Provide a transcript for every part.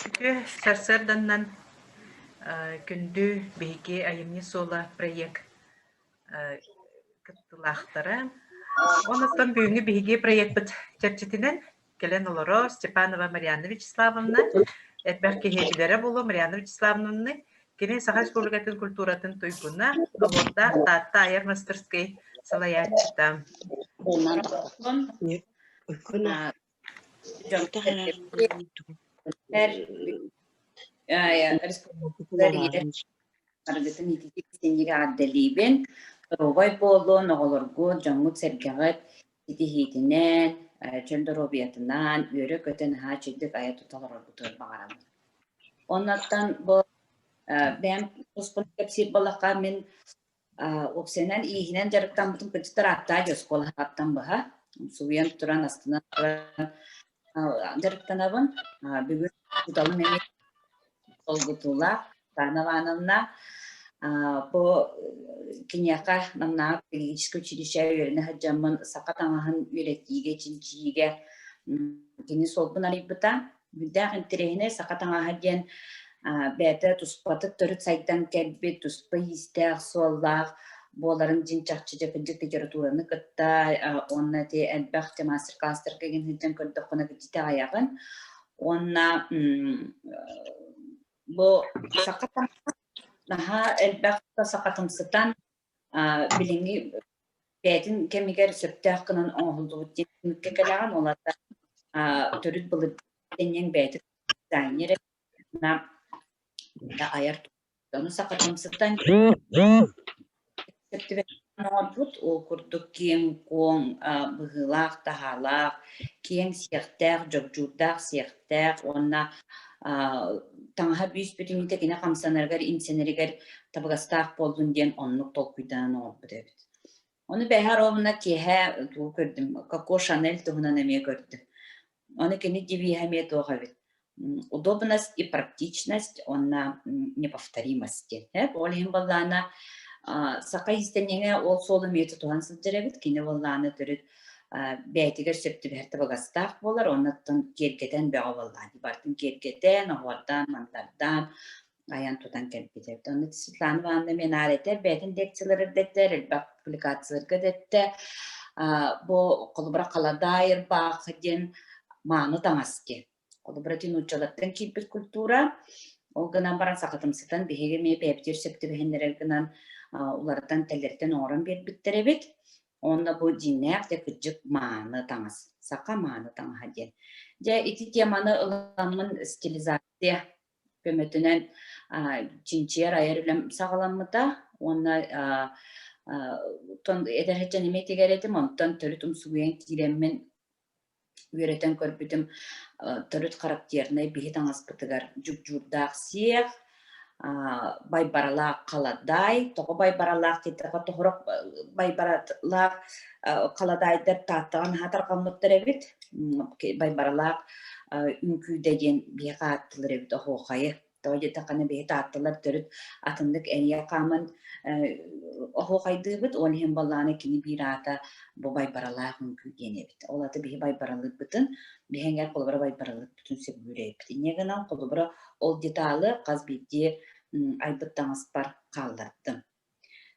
Үтүө сарсыарданнан күндү биһиги айымньы суола проект кыттыылаахтара. Онуттан бүгүҥҥү биһиги проекпыт чэрчитинэн кэлэн олоро Степанова Марианна Вячеславовна, элбэх киһи билэрэ буолуо Марианна Вячеславовнаны, кини Саха Республикатын культуратын туйгуна, Оһуордаах Таатта айар мастерскай салайааччыта. Барыгытын ититик истиҥник эҕэрдэлиибин. Доруобай буолун, оҕолоргут, дьоҥҥут-сэргэҕит ситиһиитинэн, чөл доруобуйатынан үөрэ-көтө наһаа үчүгдүк айа-тута олороргутугар баҕарабын. Оннуттан бу бэйэм туспун кэпсиир буоллахха, мин уопсайынан ииһинэн дьарыктаммытым кырдьыктар ааттаах дьэ оскуолаһааттан быһа умсугуйан туран, астынан туран дьарыктанабын. Бүгүн учууталым эмиэ долгутуулаах Светлана Ивановна бу киниэхэ Намнааҕы педагогическай училище үөрэнэ сылдьаммын саха таҥаһын үөрэтиигэ, чинчийиигэ кини суолбун арыйбыта. Сүрдээх интэриэһинэй саха таҥаһа диэн бэйэтэ туспатык төрүт сайдан кэлбит, туспа иистээх, суоллаах буоларын дьиҥ чахчы дьэ кырдьык литератураны кытта уонна ити элбэх дьэ мастер-класстарга игин сылдьан көрдөххүнэ кырдьык аҕыйаҕын. Уонна бу саха таҥаһа наһаа элбэх сахатымсытан билиҥҥи бэйэтин кэмигэр сөптөөх гынан оҥоһуллубут диэн түмүккэ кэлэҕин. Ол аата төрүт былыргы тэнньэҥ бэйэтэ дизайнер айар ону сахатымсытан оҥорбут. Ол курдук киэҥ-куоҥ быһыылаах-таһаалаах, киэҥ сиэхтээх, дьогдьуурдаах сиэхтээх уонна таҥаһа бүүс-бүтүннүүтэ кини хамсанарыгар, имсэнэригэр табыгастаах буоллун диэн оннук толкуйданан оҥорбут эбит. Ону бэһэ ровно киэһэ тугу көрдүм, Коко Шанель туһунан эмиэ көрдүм. Ону кини девиһэ эмиэ туох эбит: удобность и практичность уонна неповторимость диэн. Ол иһин буоллаҕына саха иистэнньэҥэ ол суолу эмиэ тутуһан сылдьар эбит. Кини буоллаҕына төрүт бэйэтигэр сөп түбэһэр табыгастаах буолар, оннуттан киэргэтэн бөҕө буоллаҕа. Барытын киэргэтэн, оһуордаан, мандардаан айан тутан кэлбит эбит. Онно Светлана Ивановна эмиэ наар этэр, бэйэтин лекцияларыгар да этэр, элбэх публикацияларга да эттэ. Бу холобура халадаай ырбаахы диэн мааны таҥас диэн. Холобура ити нууччалартан киирбит культура, ол гынан баран сахатымсытан биһиги эмиэ бэйэбитигэр сөп түбэһиннэрэр гынан уларытан тэлэритэн оҥорон биэрбиттэр эбит. Уонна бу дьиҥнээх дьэ кырдьык мааны таҥас, саха мааны таҥаһа диэн. Дьэ ити теманы ыламмын стилизация көмөтүнэн чинчийэр айар үлэм саҕаламмыта уонна эдэр сылдьан эмиэ тигэр этим, онтон төрүт умсугуйан киирэммин үөрэтэн көрбүтүм төрүт характернай биһи таҥаспытыгар дьугдьуурдаах сиэх, байбаралаах халадаай, тоҕо байбаралаах диэтэххэ тоһорох байбаралаах халадаайдар Тааттаҕа наһаа тарҕаммыттар эбит. Байбаралаах үҥкүүдэ диэн биһиэхэ ааттыылар эбит оһуохайы. Тоҕо диэтэххинэ биһи таатталар төрүт атыннык эрийэ хааман оһуохайдыыбыт, ол иһин буоллаҕына кини биир аата бу байбаралаах үҥкүү диэн эбит. Ол аата биһи байбаралыырбытын, биһи эҥээр холобура байбаралыырбытын сөбүлүүр эбиппит. Инньэ гынан холобура ол деталы хас биирдии айбыт таҥаспар хааллардым.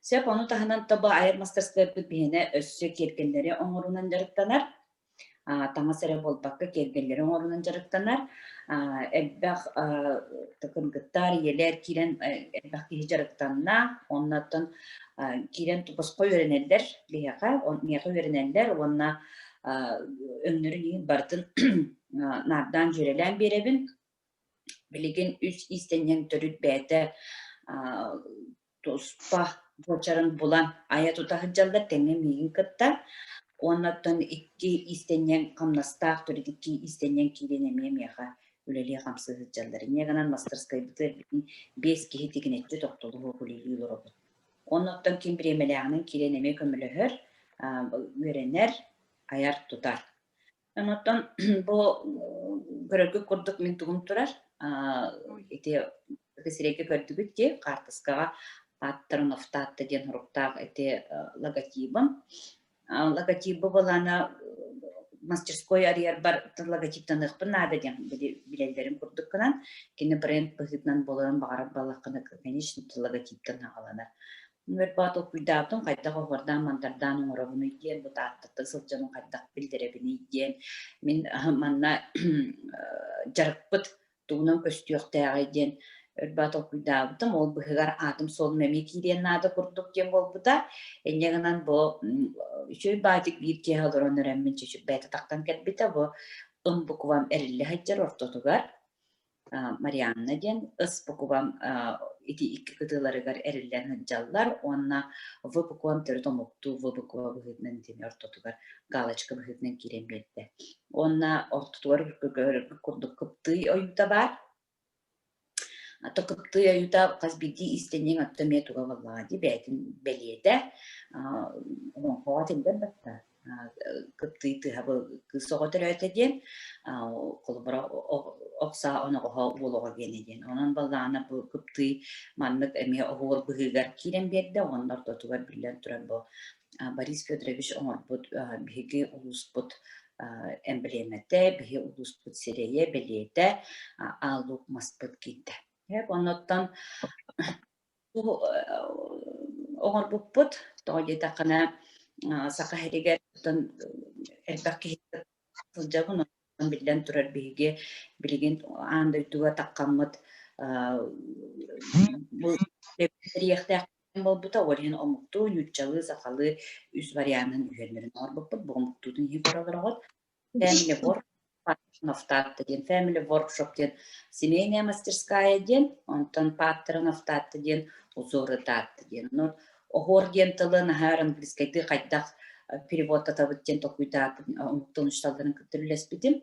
Сөп, ону таһынан тобо айар мастарскыайбыт биһиэнэ өссө киэргэллэри оҥоруунан дьарыктанар. Таҥас эрэ буолбакка киэргэллэри оҥоруунан дьарыктанар. Элбэх кыргыттар, ийэлэр киирэн элбэх киһи дьарыктанна. Оннуттан киирэн босхо үөрэнэллэр биһиэхэ, миэхэ үөрэнэллэр уонна өҥнөрүн иһин барытын наардаан дьүөрэлээн биэрэбин. Билигин үс иистэнньэҥ төрүт бэйэтэ туспа буочарын булан айа-тута сылдьаллар тэҥҥэ миигин кытта. Уонна оттон икки иистэнньэҥ хамнастаах төрүт икки иистэнньэҥ киирэн эмиэ миэхэ үлэлии-хамсыы сылдьаллар. Инньэ гынан мастарыскыайбытыгар билигин биэс киһи тигинэччи тохтоло суох үлэлии олоробут. Уонна оттон ким бириэмэлээҕинэн киирэн эмиэ көмөлөһөр, үөрэнэр, айар-тутар. Онтон бу көрөргүт курдук мин тугум турар, ити сирэйгэ көрдүгүт дии, хаартыскаҕа Аттарынов Таатта диэн суруктаах ити логотибым. Логотибы былаана Мастерской арыйарбар логотиптаныахпын наада диэн билэллэрин курдук гынан, кини бренд быһыытынан буоларын баҕарар буоллаххына, конечно, логотиптан аҕаланар. Баа толкуйдаабытым хайдах оһуордаан-мандардаан оҥоробунуй диэн, бу Тааттаттан сылдьабын хайдах биллэрэбиний диэн. Мин манна дьарыкпыт тугунан көстүөхтээҕий диэн өр толкуйдаабытым. Ол быһыгар аатым-суолум эмиэ киириэн наада курдук диэн буолбута. Инньэ гынан бу үчүгэй баатик биир киэһэ олорон эрэммин чүчүк бэйэтэ тахтан кэлбитэ. Бу ым буквам эриллэ сылдьар ортотугар Марианна диэн ыс буквам ити икки кытыыларыгар эриллэн сылдьаллар уонна В буквам төрүт омуктуу В буква быһыытынан итини ортотугар галочка быһыытынан киирэн биэрдэ. Уонна ортотугар курдук кыптыый ойуута баар. Ато кыптыый ойуута хас биирдии иистэнньэҥ отто эмиэ туга буоллаҕа дии бэйэтин бэлиэтэ. Олоҥхоҕо этиллэр батта кыптыый тыаһа кыыс оҕо төрөөтө диэн, холобура ох саа оноҕоһо уол оҕо диэнэ диэн. Онон баллаана бу кыптыый маннык эмиэ оһуор быһыыгар киирэн биэрдэ уонна ортотугар биллэн турар бу Борис Федорович оҥорбут биһиги улууспут эмблемэтэ, биһи улууспут сирэйэ, бэлиэтэ Аал Луук маспыт киирдэ. Оннуттан оҥорбуппут, тоҕо диэтэххинэ, Саха сиригэр элбэх киһи сылдьабын, биллэн турар биһиги билигин аан дойдуга таххаммыт бу тэрийиэхтээх буолбута, ол иһин омуктуу, нууччалыы, сахалыы үс варианын үһүөннэрин оҥорбуппут. Бу омуктуутун иһин көрө олороҕут. Family Work of Tatta диэн, Family Workshop диэн семейная мастерская диэн, онтон Pattern of Tatta диэн узоры Tatta диэн. Онон оһуор диэн тылы наһаа английскайдыы хайдах переводтатабыт диэн толкуйдаабыт омуктан учууталларын кытта үлэлэспитим.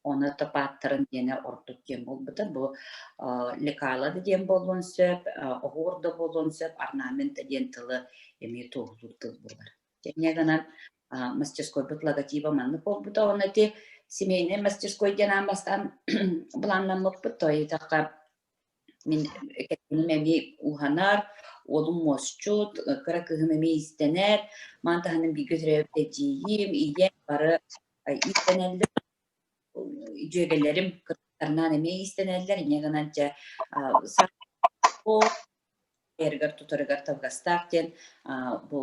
Ону топааттарын диэнэ ордук диэн буолбута. Бу лекала да диэн буолуон сөп, оһуор да буолуон сөп, орнамент да диэн тылы эмиэ туоһулуур тыл буолар. Инньэ гынан мастерскойбут логотиба маннык буолбута. Уонна ити семейный мастерской диэн аан бастаан былааннаммыппыт. Тоойутахха мин кэргэним эмиэ ууһанар, уолум муосчут, кыра кыыһым эмиэ иистэнэр. Маан таһынан бииргэ төрөөбүт эдьиийим, ийэм бары иистэнэллэр. Дьүөгэлэрим кыргыттарнаан эмиэ иистэнэллэр. Инньэ гынан дьэ айарыгар тутарыгар табыгастаах диэн бу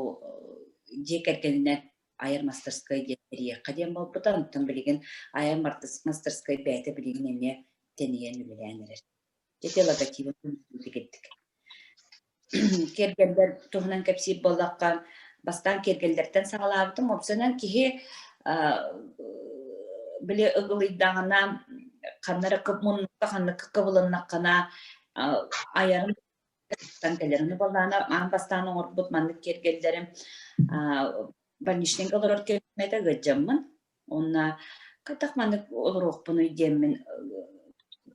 дьиэ кэргэнинэн айар мастарскай диэн тэрийиэххэ диэн буолбута. Онтон билигин айар мастарскай бэйэтэ билигин эмиэ тэнийэн үлэлээн эрэр. Ити логотибын киирдик. Киэргэллэр туһунан кэпсиир буоллахха, бастаан киэргэллэртэн саҕалаабытым. Уопсайынан киһи били ыгылыйдаҕына, ханна эрэ муннукка ханнык кыбылыннаххына айарын кэлэр. Ону буоллаҕына аан бастаан оҥорбут маннык киэргэллэрим больничныйга олорор кэмим этэ, ыалдьаммын. Уонна хайдах маннык олоруохпунуй диэммин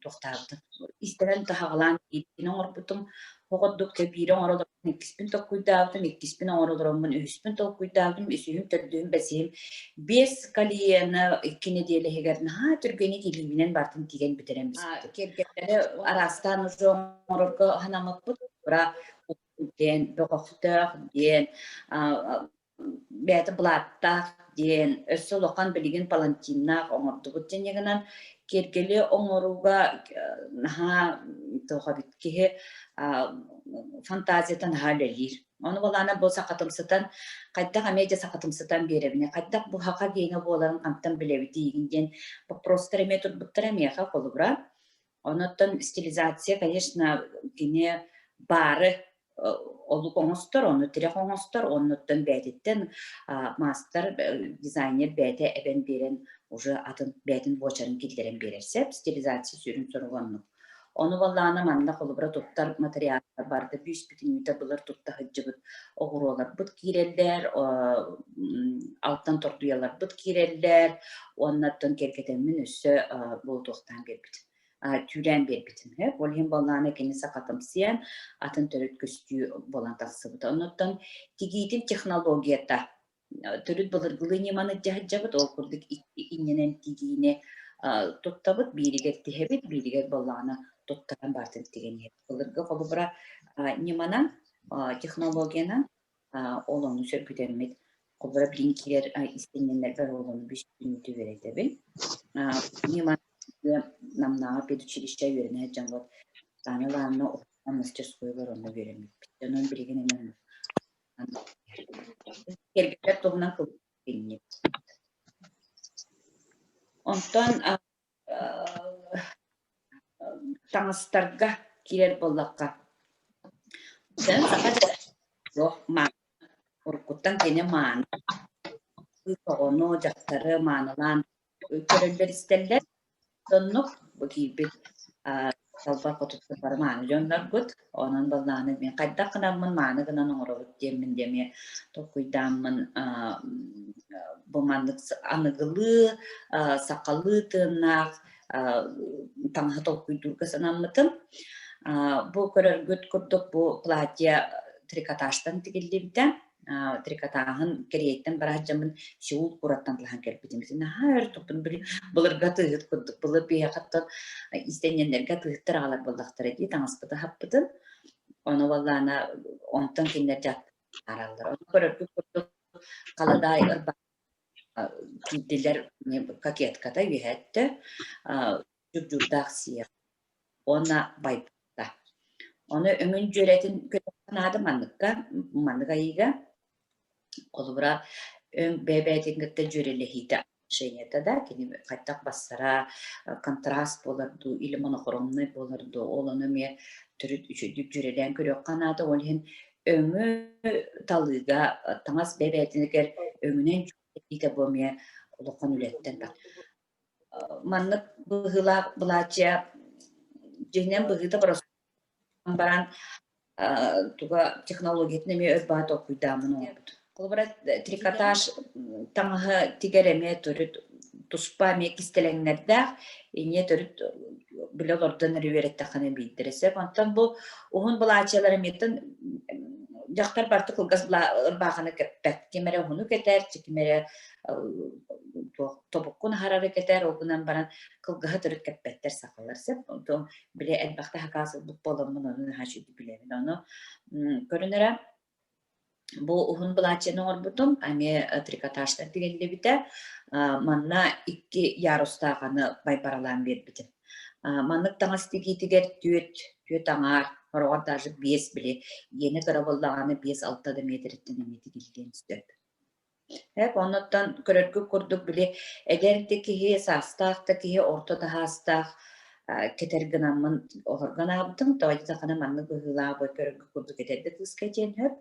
туохтаабытым. Истэрэн таһаҕалаан биирин оҥорбутум. Оҕордук биири оҥоро олорон иккиспин толкуйдаабытым, иккиспин оҥоро олороммун үһүспүн толкуйдаабытым, үсүһүм, төрдүһүм, бэсиһим. Биэс кальяны 2 нэдиэлэ иһигэр наһаа түргэнник илиибинэн барытын тигэн бүтэрэн биспитим. Киэргэллэри араастаан уже оҥорорго санаммыппыт. Диэн, бөҕөхтөөх диэн, бэйэтэ былааттаах диэн, өссө улахан билигин палантиннаах оҥордубут диэн гынан киэргэли оҥорууга наһаа туох эбит киһи фантазията наһаа үлэлиир. Ону былаана бу сахатымсытан хайдах эмиэ дьэ сахатымсытан биэрэбинэ, хайдах бу саха гиэнэ буоларын хантан билэбитийгин диэн вопростар эмиэ турбуттара миэхэ холобура. Онуттан стилизация, конечно, кини баары олук оҥостор, ону тирэх оҥостор, оннуттан бэйэтиттэн маастар, дизайнер бэйэтэ эбэн биэрэн уже атын бэйэтин буочарын киллэрэн биэрэр сөп. Стилизация сүрүн соруга оннук. Ону буоллаҕына манна холобура туттар материаллар барыта бүүс-бүтүннүүтэ былыр тутта сылдьыбыт оҕуруоларбыт киирэллэр, алтан тордуйаларбыт киирэллэр, уонна оттон киэргэтэммин өссө буолутуохтаан биэрбитим түүрээн биэрбитим. Ол иһин буоллаҕына кини сахатымсыйан атын төрүт көстүү буолан тахсыбыта. Оннуттан тигиитин технологията төрүт былыргылыы ньыманы дьаһайдьабыт, ол курдук икки инньэнэн тигиини туттабыт, бииригэр тиһэбит, бииригэр буоллаҕына туттаран барытын тигэн иһэбит. Былыргы холобура ньыманан, технологиянан ол ону сөргүтэммит. Холобура, билигин киирэр истинньэннэрбэр оҕолору бүс-бүтүннүү үөрэтэбин. Намнааҕы педучилище үөрэнэ сылдьан вот Таня Ивановна мастерскойугар онно үөрэммиппит. Онон билигин эмиэ кэргэттэр туһунан кылгас Онтон таҥастарга киирэр буоллахха, саха суох уруккуттан кини мааны оҕону, дьахтары маанылаан көрөллөр-истэллэр. Оннук бу киирбит талба хотуттан бары мааны дьоннорбут. Онон баллааны мин хайдах гынаммын мааны гынан оҥоробут диэммин диэ эмиэ толкуйдааммын бу маннык аныгылыы, сахалыы тыыннаах таҥаһы толкуйдуурга санаммытым. Бу көрөргүт курдук бу платье трикотажтан тигиллибитэ. Трикотааһын Кэриэйтэн бара сылдьаммын Сеул куораттан талаһан кэлбитим. Наһаа өр туппун били былыргы атыыһыт курдук былыр биһиэхэттэн иистэнньэннэргэ атыыһыттар аҕалар буоллахтара дии таҥаспыты аһаппытын. Ону буоллаана онтон кинилэр дьааттараллар. Ону көрөргүт курдук халадаай ырба киирдилэр кокетката үөһэттэ дьурдьурдаах сиэх уонна байбыта. Ону өҥүн дьүөрэтин көрүөххэ наада манныкка, маннык айыыга. Холобура, өҥ бэйэ-бэйэтин кытта дьүөрэлэһиитэ отношенията да, кини хайдах бассара, контраст буолар дуу или монохромнай буолар дуу, ол ону эмиэ төрүт үчүгүйдүк дьүөрэлээн көрүөххэ наада. Ол иһин өҥү талыыга таҥас бэйэ-бэйэтинигэр өҥүнэн дьүөрэлэһиитэ бу эмиэ улахан үлэттэн тахсар. Маннык быһыылаах былааччыйа дьиҥинэн быһыыта боростуон баран туга технологиятын эмиэ өр баҕа толкуйдааммын оҥорбут. Холобура, трикотаж таҥаһы тигэр эмиэ төрүт туспа эмиэ кистэлэҥнэрдээх, инньэ төрүт билэ олордон эрэ үөрэттэххинэ биирдэрэ сөп. Онтон бу уһун былааччыйалар эмиэттэн дьахтар барыта кылгас ырбаахыны кэппэт. Ким эрэ уһуну кэтэр, ким эрэ туох тобуккун аһарары кэтэр, ол гынан баран кылгаһы төрүт кэппэттэр сахалар сөп. Онтон били элбэхтэ хакаас ылбыт буоламмын ону наһаа үчүгэй билэбин. Ону көрүн эрэ бу уһун былааччыйаны оҥорбутум, эмиэ трикотажтан тигиллибитэ. Манна икки ярустаах аны байбаралаан биэрбитим. Маннык таҥас тигиитигэр түөрт, түөрт аҥаар, хороҕор даже биэс били иэнэ кыра буоллаҕына биэс-алта да миэтэрэттэн эмиэ тигиллиэн сөп. Эп оннуттан көрөргүт курдук били эдэр да киһи, саастаах да киһи, орто да саастаах кэтэр гынаммын оһорго анаабытым. Тоҕо диэтэххинэ маннык быһыылаах бу көрөргүт курдук эдэр да кыыс кэтиэн сөп,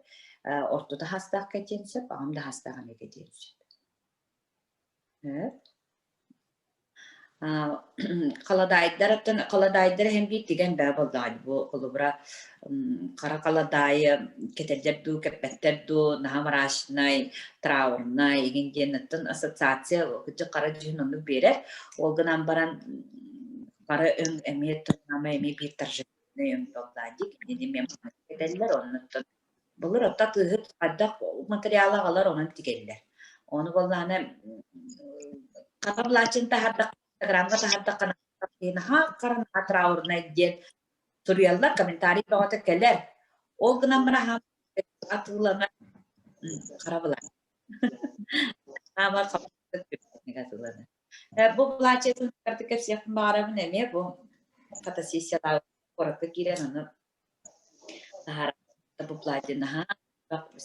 орто да саастаах кэтиэн сөп, аҕам да саастаах эмиэ кэтиэн сөп. Халадаайдар оттон халадаайдар иһэн биир тигэн бээ буоллаҕа бу холобура хара халадаайы кэтэллэр дуу кэппэттэр дуу наһаа мрачнай траурнай игин диэн оттон ассоциация кырдьык хара дьүһүн оннук биэрэр ол гынан баран хара өҥ эмиэ туһунама эмиэ биир торжественнай өҥ буоллаҕа дии кинини эмиэ кэтэллэр оннуттан Былыр отто атыыһыт хайдах материалы аҕалар онон тигэллэр. Ону буоллаҕына хата былааччын таһардахха Инстаграмҥа таһардахха наһаа хара наһаа траурнай диэн суруйаллар, комментарий бөҕөтө кэлэр. Ол гынан баран атыыланар хара былаан. Хаамар атыыланар. Бу былааччыйатын кэпсиэхпин баҕарабын эмиэ бу фотосессиялаабыт куоракка киирэн ону Таһаарбыта бу платье наһаа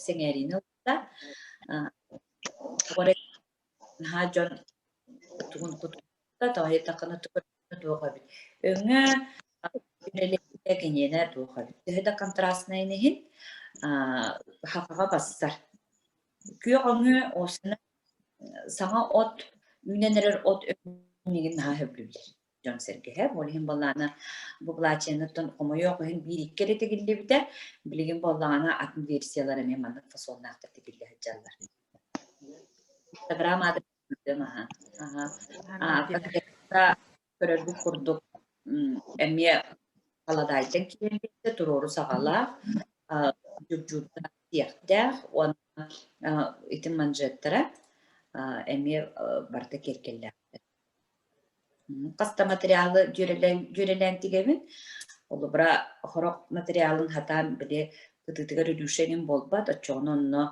сэҥээриини ылбыта. Тоҕо эрэ наһаа дьон тугун кутта тоҕо диэтэххинэ туох эбит. Өҥө үлэлэһиитэ киниэнэ туох эбит. Төһө да контрастнайын иһин хахаҕа бассар. Күөх өҥө осена саҥа от үүнэн эрэр от өҥүн наһаа сөбүлүүллэр. Дьон-сэргэһэ. Ол иһин буоллаҕына бу былаачыйаныттан хомойуох иһин биир-икки эрэ тигиллибитэ. Билигин буоллаҕына атын версиялар эмиэ маннык фасоннаахтар тигиллэ сылдьаллар. Инстаграм аадырыһым аха. Аха. А, көрөргүт курдук эмиэ халадаайтан киирэн биэрдэ, туруору саҕалаах, дьугдьуурдаах сиэхтээх уонна ити манжеттара эмиэ барыта киэркэллээхтэр. Хас да материалы дьүөрэлээн, дьүөрэлээн тигэбин. Холобура, сорох материалын хатаан били кытыытыгар үрүүшэ эҥин буолбат, оччоҕуна онно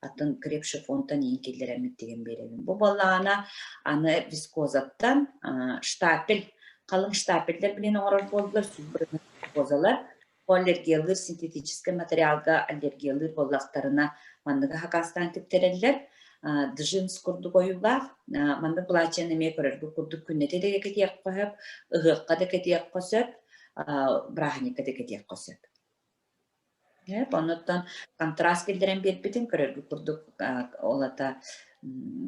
Атын креп шифонтан иин киллэрэммит тигэн биэрэбин. Бу буоллаҕына аны вискозаттан штапель, халыҥ штапельдэр билин оҥорор буоллулар, сүүс вискозалар. Бу аллергиялыыр синтетическэй материалга аллергиялыыр буоллахтарына манныгы хакаастаан тиктэрэллэр. Джинс курдук ойуулаах. Маннык былаачыйаны эмиэ көрөргө курдук күннэтэ да кэтиэххэ сөп, ыһыахха да кэтиэххэ сөп, бырааһынньыкка да кэтиэххэ сөп. Оннуттан контраст киллэрэн биэрбитин көрөргүт курдук ол ата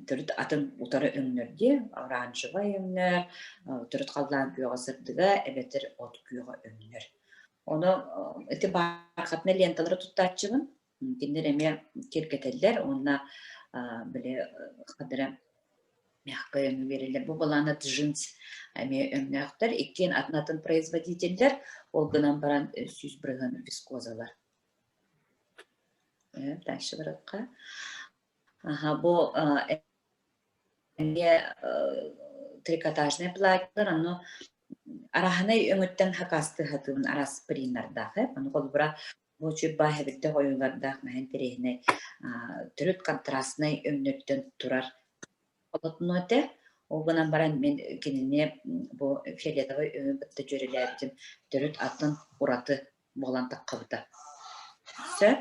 төрүт атын утары өҥнөр дии оранжевай өҥнөр, төрүт халлаан күөҕэ сырдыга эбэтэр от күөҕэ өҥнөр. Ону ити бархатнай ленталары туттааччыбын. Кинилэр эмиэ киэргэтэллэр уонна били хадара мягкай өҥү биэрэллэр. Бу былаана джинс эмиэ өҥнөөхтөр. Иккиэн атын-атын производителлэр, ол гынан баран 100% вискозалар. Дальше барыахха. Аха, бу эмиэ трикотажнай платьелар, ону араһынай өҥүттэн хакастыы хатыыбын араас приннардаах. Ону холобура бу чурбаа хэбирдэх ойуулардаах наһаа интэриэһинэй төрүт контрастнай өҥнөртөн турар полотно этэ. Ол гынан баран мин кинини бу фиолетовай өҥү кытта дьүөрэлээбитим төрүт атын ураты буолан таххабыта. Сөп.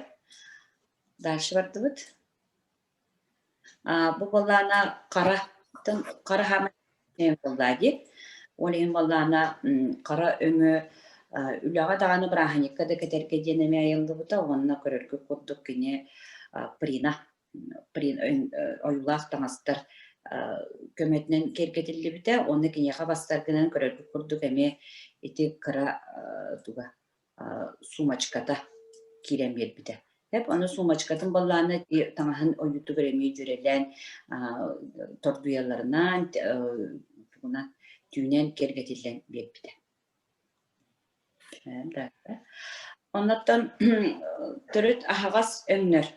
Дальше бардыбыт. Бу буоллаана хара хара хаамай буоллаа дии. Ол иһин буоллаана хара өҥө үлэҕэ даҕаны бырааһынньыкка да кэтэргэ диэн эмиэ айыллыбыта уонна көрөргө курдук кини прина ойуулаах таҥастар көмөтүнэн киэргэтиллибитэ уонна киниэхэ бастаргынан көрөргүт курдук эмиэ ити кыра туга сумочката киирэн биэрбитэ. Эп ону сумочкатын баллааны таҥаһын ойуутугар эмиэ дьүөрэлээн тордуйаларынан тугунан түүнэн киэргэтиллэн биэрбитэ. Оннуттан төрүт аһаҕас өҥнөр,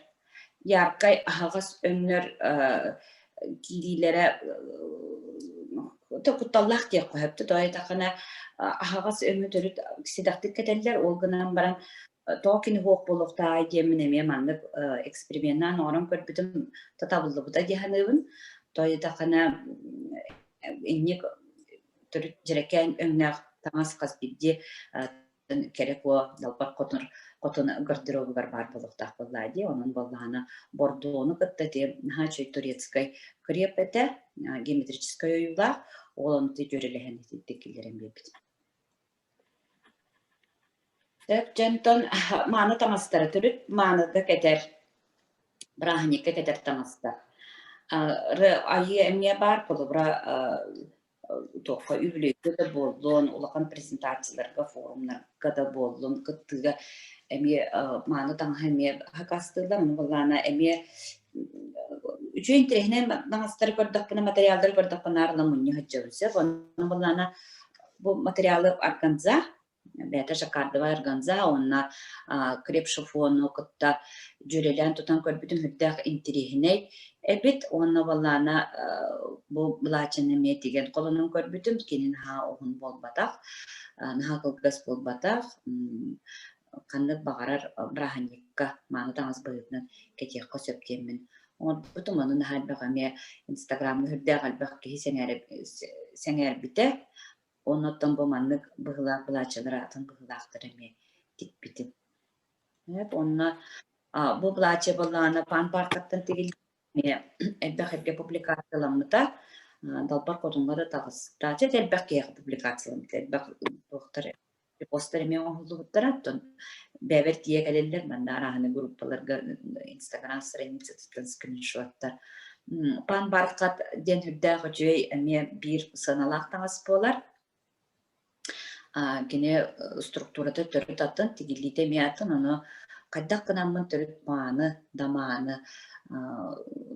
яркай аһаҕас өҥнөр киириилэрэ кутталлаах диэххэ сөп. Тоҕо диэтэххинэ аһаҕас өҥү төрүт сэдэхтик кэтэллэр, ол гынан баран тоҕо кини суох буолуохтааҕый диэммин эмиэ маннык эксперименнаан оҥорон көрбүтүм татабыллыбыта дии саныыбын. Тоҕо диэтэххинэ инник төрүт дьэрэкээн өҥнөөх таҥас хас биирдии кэрэ куо далбар хотун хотун гардеробугар баар буолуохтаах буоллаа дии. Онон буоллаҕына бордуону кытта ити наһаа үчүгэй турецкай креп этэ, геометрическай ойуулаах, ол ону дьүөрэлэһэн итинник киллэрэн биэрбитим. Сөп дьонтон мааны таҥастара төрүт мааныга кэтэр бырааһынньыкка кэтэр таҥастар. Айыы эмиэ баар, холобура туохха үбүлүөйгэ да буоллун, улахан презентацияларга, форумнарга да буоллун, кыттыыга эмиэ мааны таҥаһы эмиэ хакастыыллар. Ону былаана эмиэ үчүгэй интэриэһинэй таҥастары көрдөхпүнэ, материаллары көрдөхпүнэ наар мунньа сылдьабын сөп. Ону былаана бу материалы органза бэйэтэ жаккардовай органза уонна креп шифону кытта дьүөрэлээн тутан көрбүтүм сүрдээх интириэһинэй эбит уонна буоллаана бу былаачыны эмиэ тигэн холонон көрбүтүм кини наһаа уһун буолбатах, наһаа кылгас буолбатах, ханнык баҕарар бырааһынньыкка мааны таҥас быһыытынан кэтиэххэ сөп диэммин оҥорбутум. Ону наһаа элбэх эмиэ инстаграмҥа сүрдээх элбэх киһи сэҥээрбитэ. Оннуттан бу маннык быһыылаах былааччалар атын быһыылаахтары эмиэ тикпитим. Онно бу былаачча буоллаҕына пан паркаттан тигиллибит эмиэ элбэх эргэ публикацияламмыта. Далбар Хотуҥҥа да таҕыста. Чэ элбэх киһиэхэ публикацияламмыта, элбэх туохтар репостар эмиэ оҥоһуллубуттара. Оттон бэйэбэр тиийэ кэлэллэр манна арааһынай группаларга Инстаграм страницатыттан скриншоттар. Пан Бархат диэн үрдээх үчүгэй эмиэ биир сыаналаах таҥас буолар. Кини структурата төрүт атын, тигиллиитэ эмиэ атын, ону хайдах гынаммын төрүт мааны, дамааны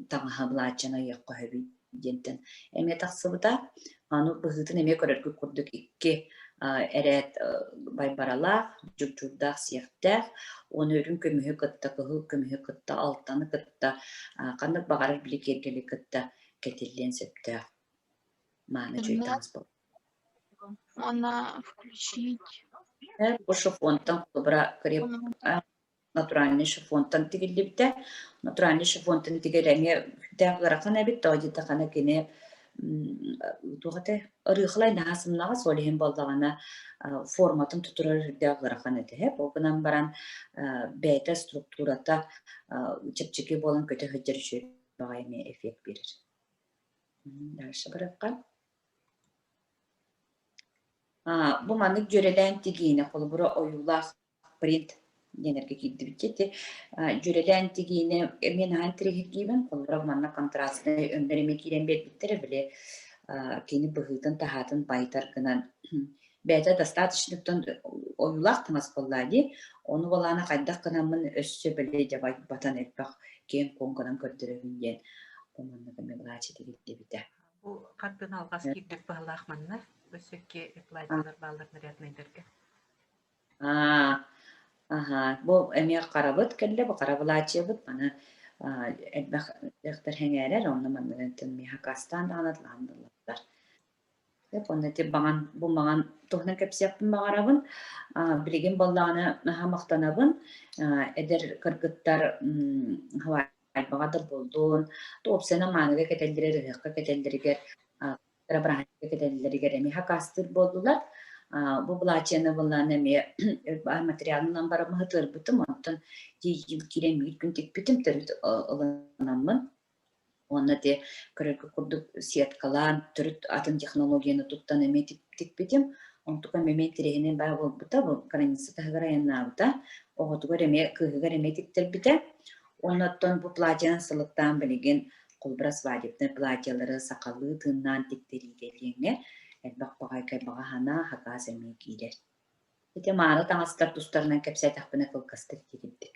таҥаһа былааччаны ыйыахха сөбүй диэнтэн эмиэ тахсыбыта. Аны быһыытын эмиэ көрөргүт курдук икки эрээт байбаралаах, дьугдьуурдаах сиэхтээх, уонна үрүҥ көмүһү кытта, кыһыл көмүһү кытта, алтаны кытта, ханнык баҕарар били киэргэли кытта кэтиллиэн сөптөөх мааны чүй таҥас буолар. Уонна включить Бу шифонтан холобура креп натуральный шифонтан тигиллибитэ. Натуральный шифонтан тигэр эмиэ сүрдээх ыарахан эбит, тоҕо диэтэххинэ кини туох этэ ырыыхалай наһаа сымнаҕас, ол иһин буоллаҕына форматын тутурар сүрдээх ыарахан этэ. Ол гынан баран бэйэтэ структурата чэпчэки буолан көтө сылдьар үчүгэй баҕайы эмиэ эффект биэрэр. Дальше барыахха. Бу маннык дьүөрэлээн тигиини, холобура, ойуулаах принт диэнэргэ киирдибит ити дьүөрэлээн тигиини эмиэ наһаа интэриэһиргиибин. Холобура, манна контрастнай өҥнөр эмиэ киирэн биэрбиттэрэ, били кини быһыытын-таһаатын байытар гынан бэйэтэ достаточно ойуулаах таҥас буоллаа дии. Ону балаана хайдах гынаммын өссө били дьэ батан элбэх киэҥ-куоҥ гынан көрдөрөбүн диэн бу маннык эмиэ былааччы тигиллибитэ. Бу хартыына алҕас киирбит быһалаах манна. Өссө икки платьелар бааллар наряднайдарга. Аа, аһаа, бу эмиэ харабыт кэллэ, бу хара былаачыйабыт маны элбэх дьахтар сэҥээрэр, онно манныгын миэхэ аккаастаан даҕаны атылаан ыллылар. Уонна ити баҕан бу маҕан туһунан кэпсиэхпин баҕарабын. Билигин буоллаҕына наһаа махтанабын. Эдэр кыргыттар һыбаайбаҕа да буоллун, уопсайынан мааныга кэтэллэригэр, ыһыахха кэтэллэригэр бырааһынньыкка кэтэллэригэр эмиэ хакаастыыр буоллулар. Бу былаачыйаны былаан эмиэ материалынан бараммын ытыарбытым, онтон тиийим киирэн биир күн тикпитим, төрүт ылынаммын. Уонна ити көрөргө курдук сеткалаан, төрүт атын технологияны туттан эмиэ тикпитим. Онтукам эмиэ интэриэһинэй баа буолбута, бу граница таһыгар айаннаабыта. Оҕотугар эмиэ, кыыһыгар эмиэ тиктэрбитэ. Уонна оттон бу платьянан сылыктаан билигин холобура свадебнай платьелары сахалыы тыыннаан тиктэриигэ диэҥҥэ элбэх баҕайы баҕа санаа хакаас эмиэ киирэр. Ити мааны таҥастар тустарынан кэпсээтэхпинэ кылгастык киирдик.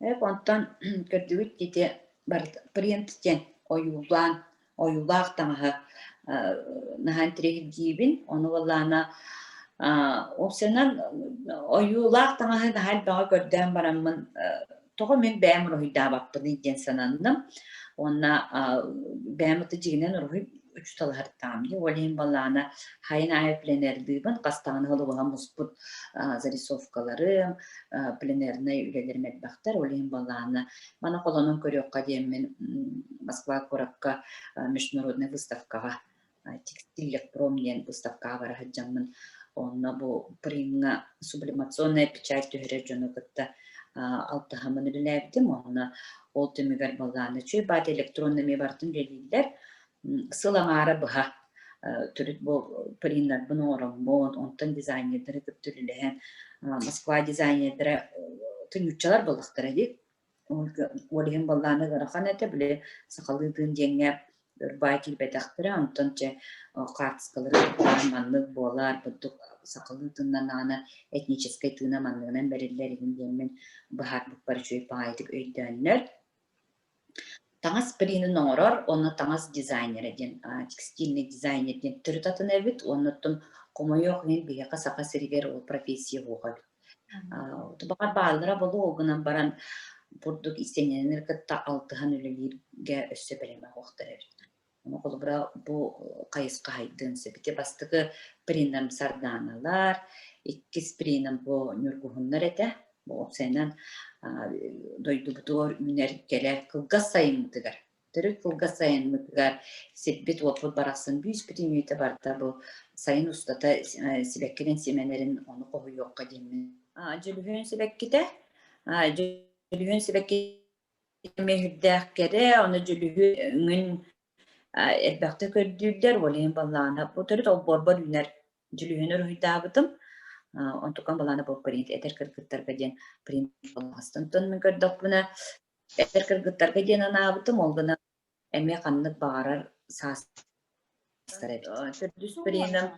Эп онтон көрдүгүт ити принт диэн ойуулаан ойуулаах таҥаһы наһаа интэриэһиргиибин. Ону буоллаҕына уопсайынан ойуулаах таҥаһы наһаа элбэҕи көрдөөн бараммын тоҕо мин бэйэм уруһуйдаабаппыный диэн сананным. Уонна бэйэм аты дьиҥинэн уруһуй учууталаһартаҕым дии. Ол иһин буоллаҕына хайын аайы пленэрдыыбын, хас даҕаны сыл муспут зарисовкаларым, пленэрнэй үлэлэрим элбэхтэр. Ол иһин буоллаҕына маны холонон көрүөххэ диэммин Москва куоракка международнай выставкаҕа текстиль диэн выставкаҕа бара сылдьаммын онно бу примҥа сублимационная печать түһэрэр дьону кытта алтыһаммын үлэлээбитим. Онно ол түмүгэр балааны үчүгэй баат электронный эмиэ барытын үлэлииллэр. Сыл аҥаара быһа төрүт бу приннарбын оҥороммун, онтон дизайнердары кытта үлэлэһэн Москва дизайнердара нууччалар буоллахтара дии. Ол иһин баллааны ыарахан этэ, били сахалыы тыын диэҥҥэ ырбаай киирбэтэхтэрэ, онтон чэ хаартыскалары маннык буолар, бурдук сахалыы тыыннанаҕына этническэй тыына манныгынан бэриллэр иһин диэммин быһаарбыппар үчүгэй баҕайытык өйдөөннөр. Таҥас принин оҥорор уонна таҥас дизайнера диэн текстильный дизайнер диэн төрүт атын эбит уонна оттон хомойуох иһин биһиэхэ Саха сиригэр ол профессия суох эбит. Баҕар бааллара буолуо, ол гынан баран бурдук истиэнэлэри кытта алтыһан үлэлииргэ өссө бэлэмэ суохтар эбит. Ону холобура бу хайысха хайдыан сөп. Ити бастакы приннам сардааналар, иккис приннам бу ньургуһуннар этэ. Бу уопсайынан дойдубутугар үүнэр кэлэр кылгас сайыммытыгар Төрүт кылгас сайыммытыгар сирбит-уоппут барахсан бүүс-бүтүн үүтэ барда бу сайын устата сибэккинэн симэнэрин ону хоһуйуохха диэммин. Дьөлүһүөн сибэккитэ. Дьөлүһүөн сибэкки эмиэ сүрдээх кэрэ, ону дьөлүһүөҥүн элбэхтэ көрдүүллэр, ол иһин баллаана бу төрүт олбуорбар үүнэр дьөлүһүөнү уруһуйдаабытым. Онтукам балаана бу принт эдэр кыргыттарга диэн принт Онтон мин көрдөхпүнэ Эдэр кыргыттарга диэн анаабытым, ол гынан эмиэ ханнык баҕарар саастар эбит. Төрдүс принам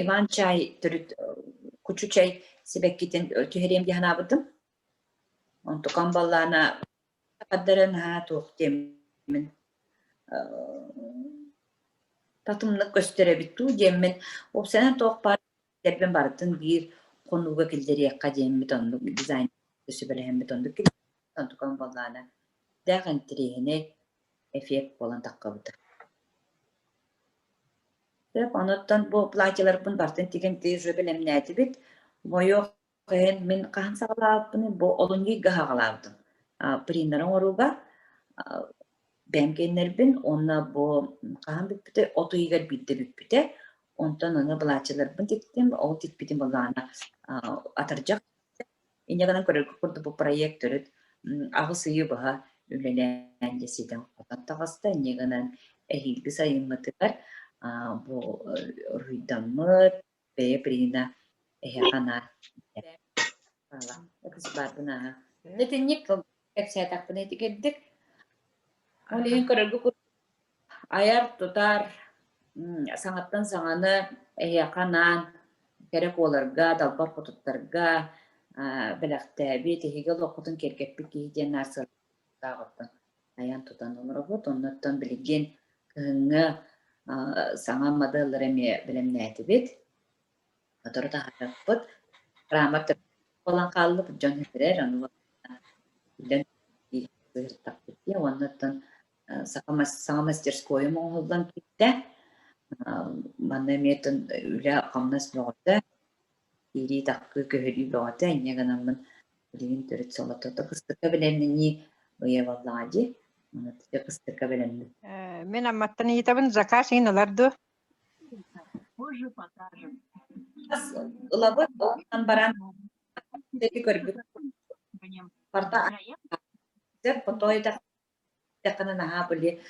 Иван чай төрүт кучу чай сибэккитин түһэриэм дии санаабытым. Онтукам баллаана хардары наһаа туох диэммин татымнык көстөр эбит дуу диэммин уопсайынан туох баар тэрбин барытын биир хонууга киллэриэххэ диэммит оннук дизайн сүбэлэһэммит оннук онтукам буоллаҕына дээх интэриэһинэй. эффект буолан таххабыта. Сөп, онуттан бу платьеларбын барытын тигэн уже бэлэмнээтибит. Мойуох иһин мин хаһан саҕалаабыппыный, бу олунньу ыйга саҕалаабытым. Приннары оҥорууга бэйэм киэннэрбин уонна бу хаһан бүппүтэй, от ыйыгар биирдэ бүппүтэ. Онтон аны былааччыларбын тиктим, ол тикпитим былаана атырдьах Инньэ гынан көрөргө курдук бу проект төрүт 8 ыйы быһа үлэлээн дьэ ситэн-хотон таҕыста. Инньэ гынан эһиилги сайыммытыгар бу уруһуйдаммыт бэйэ прина эһиэхэ анаан баарбын ааһа. Итинник кэпсээтэхпинэ итигирдик. Ол иһин көрөргө курдук Айар-тутар, саҥаттан саҥаны эһиэхэ анаан кэрэ куоларга, далбар хотуттарга бэлэхтээбит, эһиги олоххутун киэргэппит киһи диэн наар сыаллаах айан-тутан олоробут. Оннуттан билигин кыһыҥҥы саҥа моделлары эмиэ бэлэмнээтибит. Сотору таһаарыахпыт. Кыраамар буолан хааллыбыт, дьон үөрэр, ону үлэн сыһыртахпыт дии. Уонна оттон саха саҥа мастерскойум оҥоһуллан киирдэ. Манна эмиэ үлэ-хамнас бөҕөтө, киирии-тахсыы, көһөрүү бөҕөтө. Инньэ гынаммын билигин төрүт солотото кыстыкка бэлэмнэнии ыйа буоллаҕа дии. Онон кыстыкка бэлэммит. Мин Амматтан ыйытабын, заказ иһин ылар дуо? Ылабыт, ол баран көрбүт. Барта потой да Тэххинэ наһаа били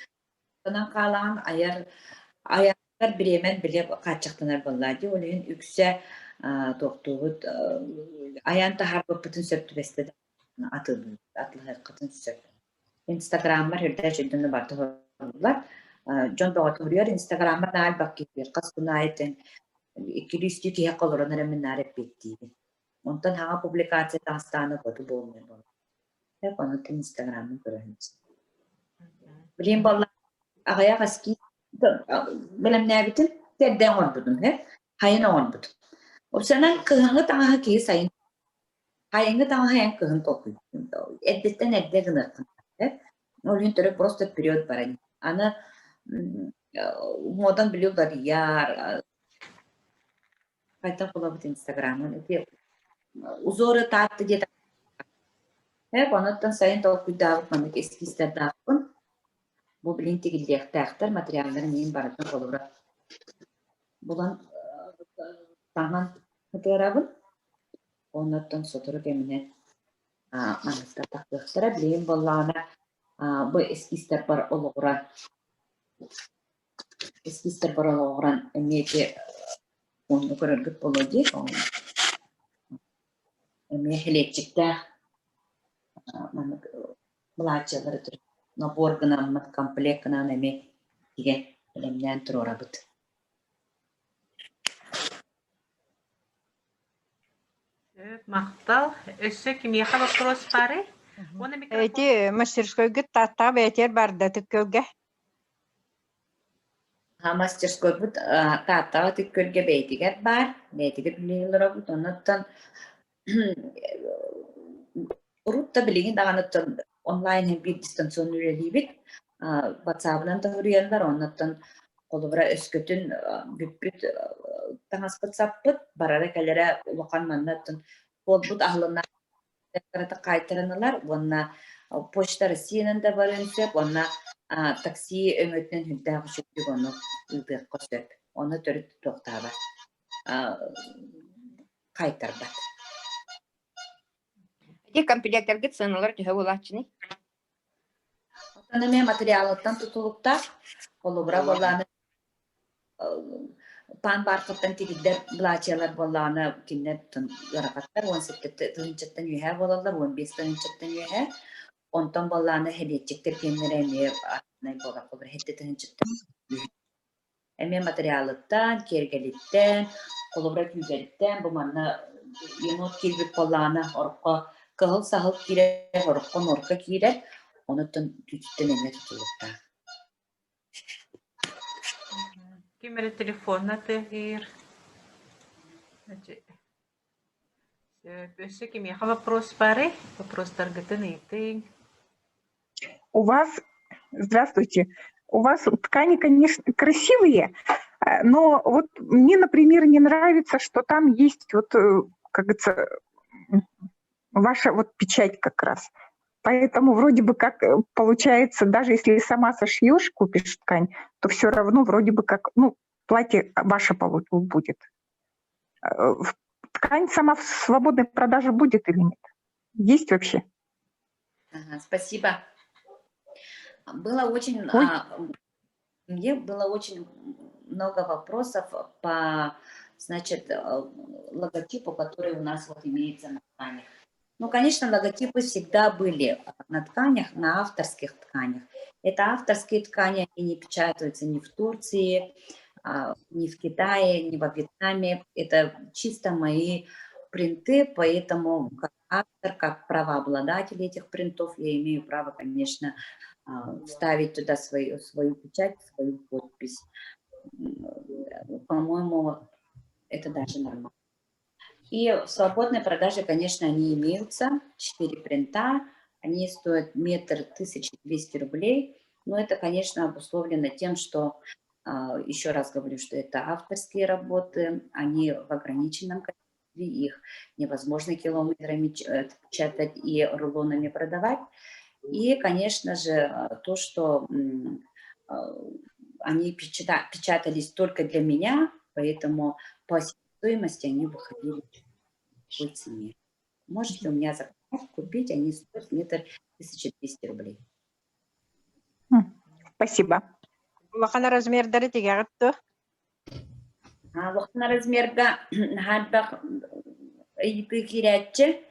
тынан хаалаҕын айар айар бириэмэн били хааччахтанар буоллаа дии. Ол иһин үксэ туохтуубут айан таһаарбыппытын сөп түбэстэ да атылыы атылыһыаххытын сөп. Инстаграммар үрдэ дьон барыта суруйаллар. Дьон бөҕөтө суруйар. Инстаграммар наһаа элбэх киһи хас күн аайы иккилии-үстүү киһиэхэ олорон эрэ мин наар эппиэттиибин. Онтон хаҥа публикация таҕыстаҕына хоту буолмуй буолар. Онуттан Инстаграмын көрөһүн. Билигин буолла аҕыйах эскиз бэлэмнээбитим, эрдэ оҥорбутум, хайын оҥорбутум. Опсанан кыһыҥҥы таҥаһы киһи сайын хайыҥҥы таҥаһы эн кыһын толкуйдуун. Эрдэттэн эрдэ гыныаххын Ол иһин төрүт просто вперед баран. Аны муодан били уларыйар, хайдах булабыт Инстаграмын ити узоры таатты диэтэ онуттан сайын толкуйдаабыт маннык эскизтэрдаахпын. Бу билин тигиллиэхтээхтэр материалларын иин барытын холобура булан таҥан ытыарабын. Онуттан сотору кэминэн манныктар тахсыахтара. Билигин буоллаҕына бу эскизтэрбэр олоҕуран эскизтэрбэр олоҕуран эмиэ ити онно көрөргүт буолуо дии. Эмиэ хлебчиктээх маннык былааччыялары набор гынаммыт, комплект гынан эмиэ тигэн бэлэмнээн туруорабыт. Махтал. Өссө кимиэхэ вопрос баарый? Уонна микрофон. Эти мастерскойгут Тааттаҕа бэйэтигэр баар да Ытык-Күөлгэ? Мастерскойбут Тааттаҕа Ытык-Күөлгэ бэйэтигэр баар, бэйэтигэр үлэлии олоробут. Оннуттан урут да билигин даҕаны онлайн биир дистанционно үлэлиибит. WhatsApp-ынан да суруйаллар, оннуттан холобура өскөтүн бүппүт таҥаспыт саппыт, барара-кэлэрэ улахан манна буолбут аһылынна хаайтаран ылар уонна Почта Россиянан да барыан сөп уонна такси өҥөтүнэн сүрдээх үчүгдүк ону ыытыахха сөп. Ону төрүт туохтаабат, хаайтарбат. Ити комплектаргыт сыаналара төһө буолааччыный? Оттон эмиэ материалыттан тутулуктаах. Холобура буоллааны пан бархаттан тигиллэр былаачыйалар буоллаҕына кинилэр ыарахаттар 17 тыһыынчаттан үөһээ буолаллар, 15 тыһыынчаттан үөһээ. Онтон буоллаҕына эһэлиэччиктэр киэннэрэ эмиэ атынай буолар, холобура 7 тыһыынчаттан үөһээ. Эмиэ материалыттан, киэргэлиттэн, холобура күүгэриттэн бу манна енот киирбит буоллаҕына ороххо кыһыл саһыл киирэр, ороххо норка киирэр, онуттан түүтүттэн эмиэ тутулуктаах. Ким эрэ телефонна тыаһыыр. Өссө кимиэхэ вопрос баарый? Вопростаргытын ыйытыҥ. У вас Здравствуйте. У вас ткани, конечно, красивые, но вот мне, например, не нравится, что там есть вот, как говорится, ваша вот печать как раз. Поэтому вроде бы как получается, даже если сама сошьешь, купишь ткань, то все равно вроде бы как, ну, платье ваше будет. Ткань сама в свободной продаже будет или нет? Есть вообще? Ага, спасибо. Было очень, Ой. Мне было очень много вопросов по, значит, логотипу, который у нас вот имеется на тканях. Ну, конечно, логотипы всегда были на тканях, на авторских тканях. Это авторские ткани, они не печатаются ни в Турции, ни в Китае, ни во Вьетнаме. Это чисто мои принты, поэтому как автор, как правообладатель этих принтов, я имею право, конечно, ставить туда свою печать, свою подпись. По-моему, это даже нормально. И в свободной продаже, конечно, они имеются. 4 принта, они стоят метр 1200 рублей. Но это, конечно, обусловлено тем, что, еще раз говорю, что это авторские работы, они в ограниченном количестве, их невозможно километрами печатать и рулонами продавать. И, конечно же, то, что они печатались только для меня, поэтому по стоимости они выходили в такой цене. Можете у меня заказать, купить, они стоят метр 1200 рублей. Спасибо. Улахан размердары тигэҕит дуо? Улахан размерга наһаа ыйытыы киирээччи.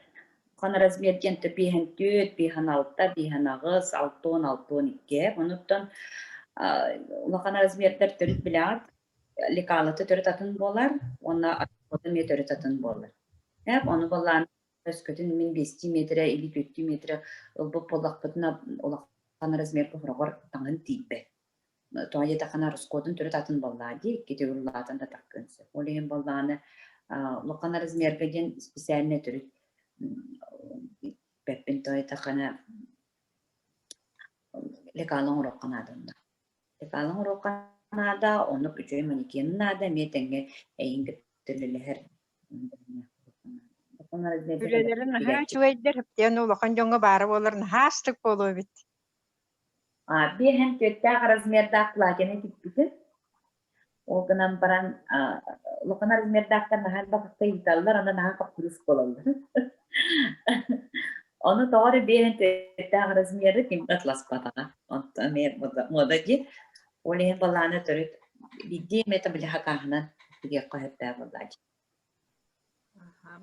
Улахан размер диэн 54, 56, 58, 60, 62. Онуттан улахан размердар төрүт билэҕит, лекалата төрүт атын буолар, уонна эмиэ төрүт атын буолар. Ону балаан өскөтүн мин 5 метрэ или 4 метрэ ылбыт буоллахпытына улахан размерга хороҕор таҥын тиийбэт. Тоҕо диэтэххинэ расходун төрүт атын буоллаа дии, икки төгүл улаатан да таххыан сөп. Ол иһин буоллаҕына улахан размерга диэн специально төрүт бэппин тоҕо диэтэххинэ лекала оҥоруохха наада онно. Лекала оҥоруохха наада, оннук үчүгэй манекен наада, эмиэ тэҥҥэ эйигин кытта үлэлэһэр. Үлэлэрин наһаа үчүгэйдэр, диэн улахан дьоҥҥо баара буолар наһаа астык буолуо эбит. Биэһэн түөртээх размердаах платьены тикпитим. Ол гынан баран улахан размердаахтар наһаа элбэх ыйыталлар, аны наһаа хаппырыыс буолаллар. Ону тоҕо эрэ 54-тээх размеры ким да атласпатаҕа. Онтон эмиэ муода дии. Ол иһин балааны төрүт биирдии эмэтэ били хакааһынан тигиэххэ сөптөөх буоллаа дии.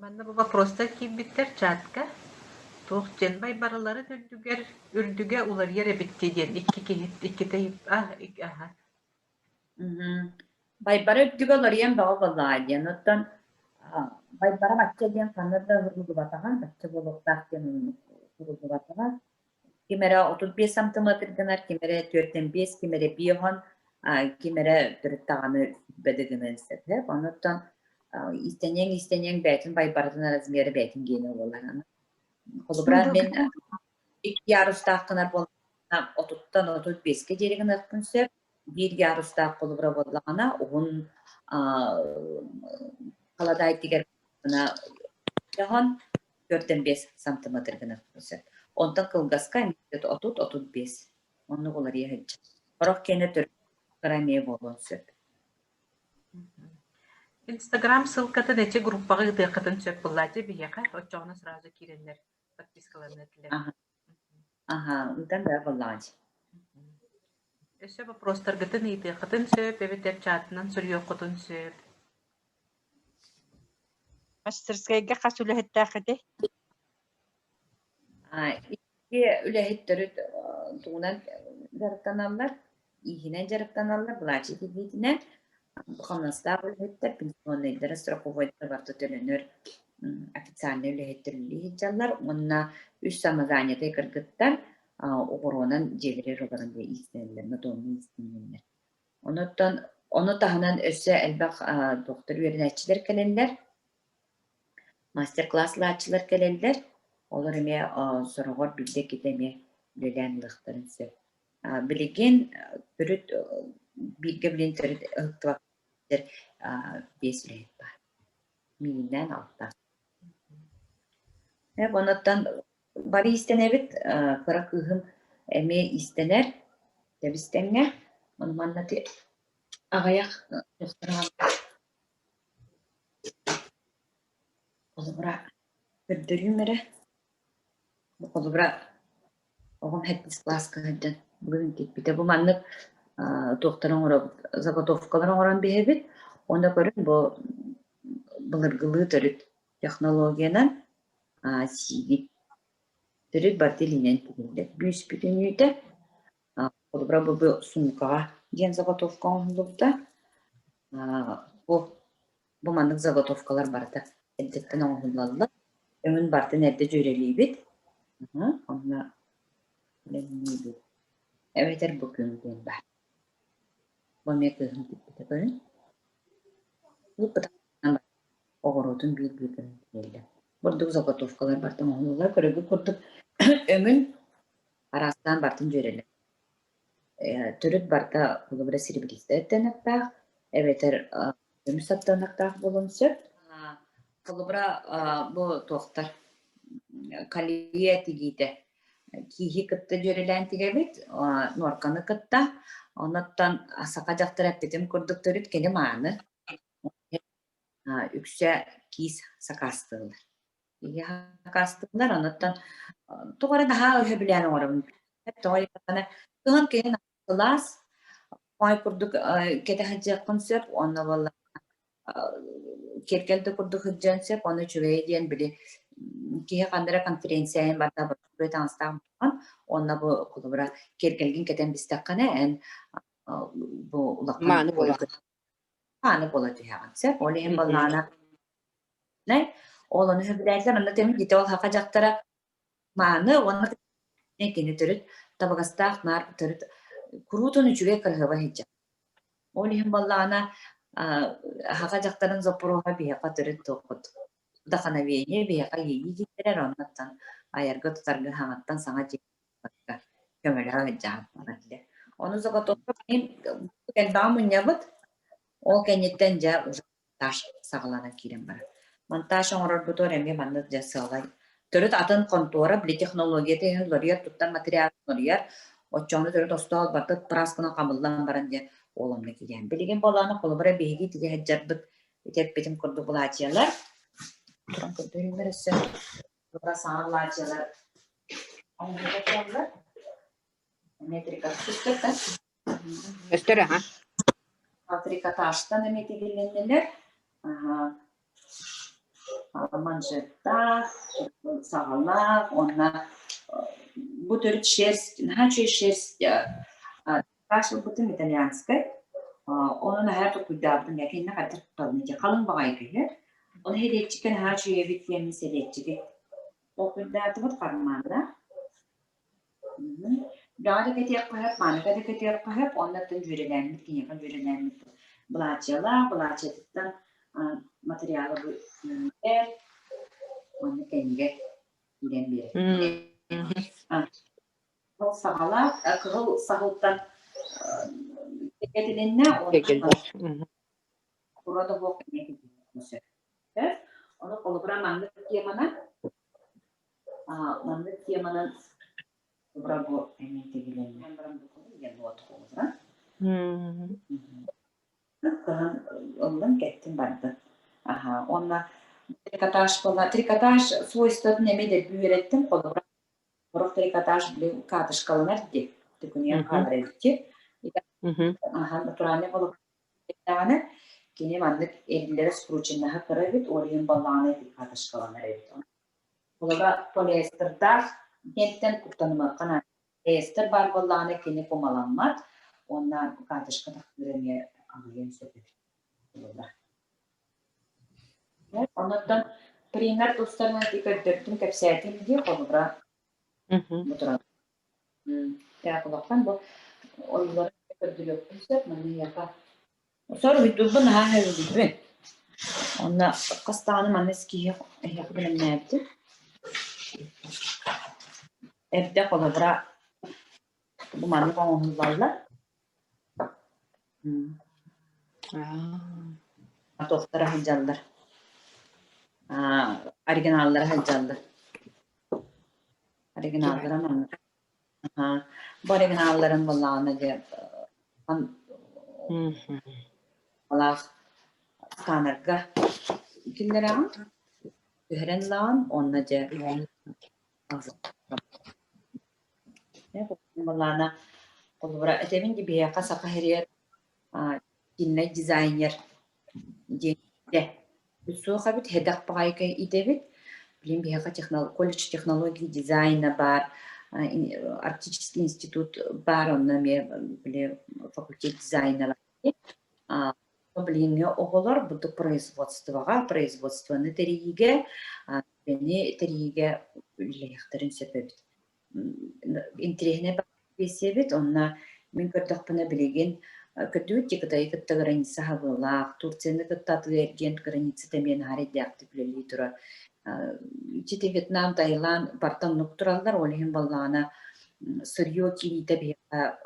Манна бу вопростар киирбиттэр чатка. Туох диэн байбараларын үрдүгэр үрдүгэ уларыйар эбит дии диэн икки киһи иккитэ аха. Байбара үрдүгэ уларыйан бөҕө буоллаҕа диэн. Оттон байбара бачча диэн ханна да уһуллубатаҕа, бачча буолуохтаах диэн уһуллубатаҕа. Ким эрэ 35 сантиметр гынар, ким эрэ 4-5, ким эрэ 5, ким эрэ төрүт даҕаны бэдэ гыныан сөп. Онуттан иистэнньэҥ иистэнньэҥ бэйэтин байбаратын размера бэйэтин гиэнэ буолар. Холобура, мин икки ярустаах гынар буоллаҕына, 30-тан 35-кэ диэри гыныахпын сөп. Биир ярустаах холобура буоллаҕына, уһун халадаай тигэр гына 4-5 сантиметр гыныахпын сөп. Онтон кылгаска эмиэ 30-35. Оннук уларыйа сылдьар. Сорох киэнэ төрүт кыра эмиэ буолуон сөп. Инстаграм ссылкатын эти группаҕа ыытыаххытын сөп буоллааччы биһиэхэ оччоҕуна сразу киирэннэр подпискаларына этилэр. Аха. Аха, ыытан да буоллаҕа Өссө вопростаргытын ыйытыаххытын сөп эбэтэр чатынан суруйуоххутун сөп. Мастерскайга хас үлэһиттээххитий? Икки үлэһит төрүт тугунан дьарыктаналлар, ииһинэн дьарыктаналлар, былаачыйа тигиитинэн. Хамнастаах үлэһиттэр, пенсионнайдара, страховойдара барыта төлөнөр официальнай үлэһиттэр үлэлии сылдьаллар уонна үс самозанятай кыргыттар оҕуруонан дьиэлэригэр олорон иистэнэллэр, надомно иистэнэллэр. Онуттан ону таһынан өссө элбэх доктор үөрэнээччилэр кэлэллэр, мастер-класс ылааччылар кэлэллэр. Олор эмиэ сороҕор биирдэ иккитэ эмиэ үлэлээн ылыахтарын сөп. Билигин төрүт бииргэ билин төрүт ыһыктыбаттар биэс үлэһит баар. Мииннээн алта. Онуттан бары иистэнэбит, кыра кыыһым эмиэ иистэнэр, тэбис-тэҥҥэ. Ону манна аҕыйах Холобура, көрдөрүүм эрэ. Холобура, оҕом сэттис кылааска сылдьан бүгүн киирбитэ. Бу маннык туохтары оҥоробут, заготовкалары оҥорон биһэбит. Уонна көрүҥ бу былыргылыы төрүт технологиянан сиигит. Төрүт барыта илиинэн тигиллэр. Бүүс-бүтүннүүтэ Холобура, бу суумкаҕа диэн заготовка оҥоһуллубута. Бу бу маннык заготовкалар барыта эрдэттэн оҥоһуллаллар. Өҥүн барытын эрдэ дьүөрэлиибит. Онно бэлэмниибит. Эбэтэр бу күн диэн баар. Бу эмиэ кыыһым тикпитэ көрүн. Оҕуруотун биир-биир гынан тиийэллэр. Бурдук заготовкалар барыта оҥоһуллаллар. Көрөргүт курдук өҥүн араастаан барытын дьүөрэлэр. Төрүт барыта холобура серебристай оттенноктаах эбэтэр көмүс оттенноктаах буолуон сөп. Холобура бу туохтар калия тигиитэ кииһи кытта дьүөрэлээн тигэбит, нуорканы кытта. Онуттан саха дьахтара эппитим курдук төрүт кини мааны. Үксэ киис сакаастыыллар. Кииһи сакаастыыллар, онуттан тоҕо эрэ наһаа өһөбүлээн оҥоробун. Тоҕо диэтэххинэ, кыһын киһи сылаас, хоой курдук кэтэ сылдьыаххын сөп, уонна буолла киэргэл да курдук сылдьыан сөп, ону үчүгэйэ диэн били киһи ханна эрэ конференция барда таҥастаах буолан, уонна бу холобура киэргэлгин кэтэн бистэххинэ эн бу улахан Мааны буолар. мааны буола түһэҕин сөп. Ол иһин баллаана ол ону сөбүлээтилэр онно тэмин дите ол хака дьахтара мааны уонна кини төрүт табыгастаах наар төрүт куруутун үчүгэй кыраһыаба сылдьар. Ол иһин баллаана хака дьахтарын запроһа биһиэхэ төрүт туоххут вдохновение биһиэхэ иэйии киллэрэр оннуттан айарга-тутарга саҥаттан саҥа көмөлөһө сылдьаһаллар. Ону заготовка элбэҕи мунньабыт. Ол кэнниттэн дьэ уже монтаж саҕаланан киирэн барар. Монтаж оҥорорбутугар эмиэ маннык дьэ сыалай. Төрүт атын хонтуора, били технологията иһин уларыйар, туттар материал уларыйар. Оччоҕуна төрүт остоол барыта прасканан хамыллан баран дьэ ол онно киирэн. Билигин буолааны холобура биһиги тигэ сылдьарбыт ити эппитим курдук былаачыйалар. Туран көрдөрүүмэр өссө Тура саҥа былаачыйалар оҥоһуга тураллар. Эмиэ трикотажтар да? Өстөр аха. Трикотажтан эмиэ тигилиннилэр. Аха. Манжеттаах, саҕалаах уонна бу төрүт шерсть, наһаа үчүгэй шерсть Таас ылбытым итальянскай. Ону наһаа толкуйдаабытым кэннэ хайдах туттабын дии халыҥ баҕайы киһи. Ону сэлиэччиккэ наһаа үчүгэй эбит диэммин сэлиэччиги толкуйдаатыбыт хармаана. Бэҕэ да кэтиэххэ сөп, мааныга да кэтиэххэ сөп, уонна оттон дьүөрэлээммит, киниэхэ дьүөрэлээммит былаачыйалаах, былаачыйатыттан материалы бу уонна кэннигэр киирэн биэрэр. Кыһыл саҕалаах, кыһыл саһылтан этилиннэ уонна кура да суох сөп. Ону холобура маннык теманан маннык теманан холобура бу эмиэ тигилэннэ холобура. Кыһын ыллым, кэттим бардым. Аха, уонна трикотаж буолла. Трикотаж свойствотын эмиэ дэлби үөрэттим. Холобура Сорох трикотаж били катышкаланар дии, төкүнүйэн хаалар эбит дии. Аха, натуральный даҕаны кини маннык эриллэрэ скрученнаһа кыра эбит, ол иһин баллаҕана катышкаланар эбит. Холобура, полиэстердаах диэнтэн куттанымыахха наада. Полиэстер баар буоллаҕына кини кумаламмат уонна катышка тахсыыр эмиэ аҕыйыан сөп эбит. Онуттан пример тустарынан ити көрдөрдүм, кэпсээтим дии, холобура, бу туран. Тээх улахан бу ойуулары көрдөрүөхпүн сөп, манна эһиэхэ Соруйдурбун наһаа сөбүлүүбүн. Онно хас даҕаны манна киһи эһиэхэ бэлэмнээбитим. Эрдэ холобура Бу маннык оҥоһуллаллар. Туохтара сылдьаллар. Оригиналлара сылдьаллар. Оригиналлара маннык. Бу оригиналларын буоллаҕына дьэ алаах сканерга киллэрэҕин, түһэрэн ылаҕын уонна дьэ Былаана холобура этэбин дии биһиэхэ Саха сиригэр киннэй дизайнер диэн суох эбит, сэдэх баҕайы идэбит. Билигин биһиэхэ колледж технологии дизайна баар, Арктический институт баар, онно эмиэ били факультет дизайна бар. Билиҥҥи оҕолор бурдук производствоҕа, производствоны тэрийиигэ, үлэни тэрийиигэ үлэлэһиэхтэрин сөп эбит. Интэриэһинэй бэсиэбит, онно мин көрдөхпүнэ билигин көрдүгүт дии Кытайы кытта граница хабыылаах, Турцияны кытта атыы-эргиэн границата эмиэ наһаа эрэйдээхтик үлэлии турар. Ити Вьетнам, Таиланд барыта оннук тураллар, ол иһин буоллаҕына сырье киириитэ биһиэхэ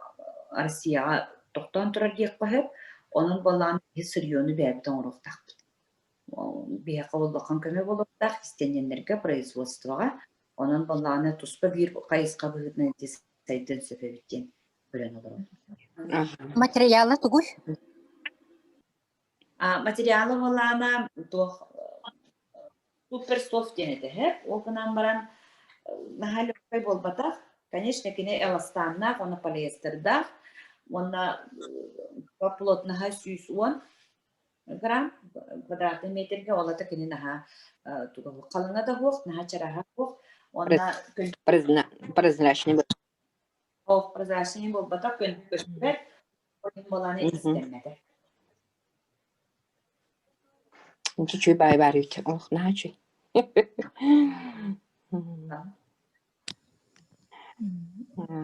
Россияҕа тохтоон турар диэххэ сөп. Онон буоллаҕына биһи сырьену бэйэбит оҥоруохтаахпыт. Биһиэхэ улахан көмө буолуохтаах истиэнньэннэргэ, производствоҕа. Онон буоллаҕына туспа биир хайысха быһыытынан ити сайдыан сөп эбит диэн көрөн олоробут. Материала тугуй? Материала буоллаҕына туох суперсофт диэн этэ һэ. Ол гынан баран наһаа легкай буолбатах. Конечно, кини эластаннаах уонна полиэстердаах уонна плотноһа 110 грамм квадратный метргэ ол ата кини наһаа туга халыҥа да суох, наһаа чараһа суох уонна Прозрачный прозрачный буолбатах, көстүбэт, буолааны истэммэтэ. Үчүгэй баай баар эбит. Олох наһаа үчүгэй.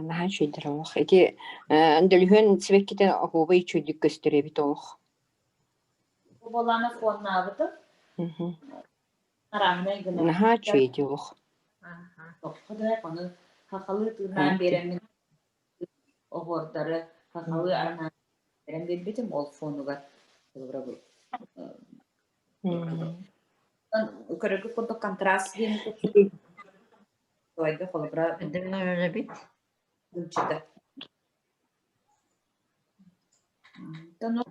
Наһаа үчүгэйдэр олох. Ити дөлүһүөн сибэккитэ оһуобай үчүгэйдик көстөр эбит олох. Бу буолааны фоннаабытым. Арааһынай гына. Наһаа үчүгэй ити олох. Тоххо да ону хахалыы тыыннаан биэрэммин оһуордары хахалыы анаан Эрэн биэрбитим ол фонугар холобура бу көрөргүт курдук контраст диэн тупсуйга холобура эбит. Ылчыта.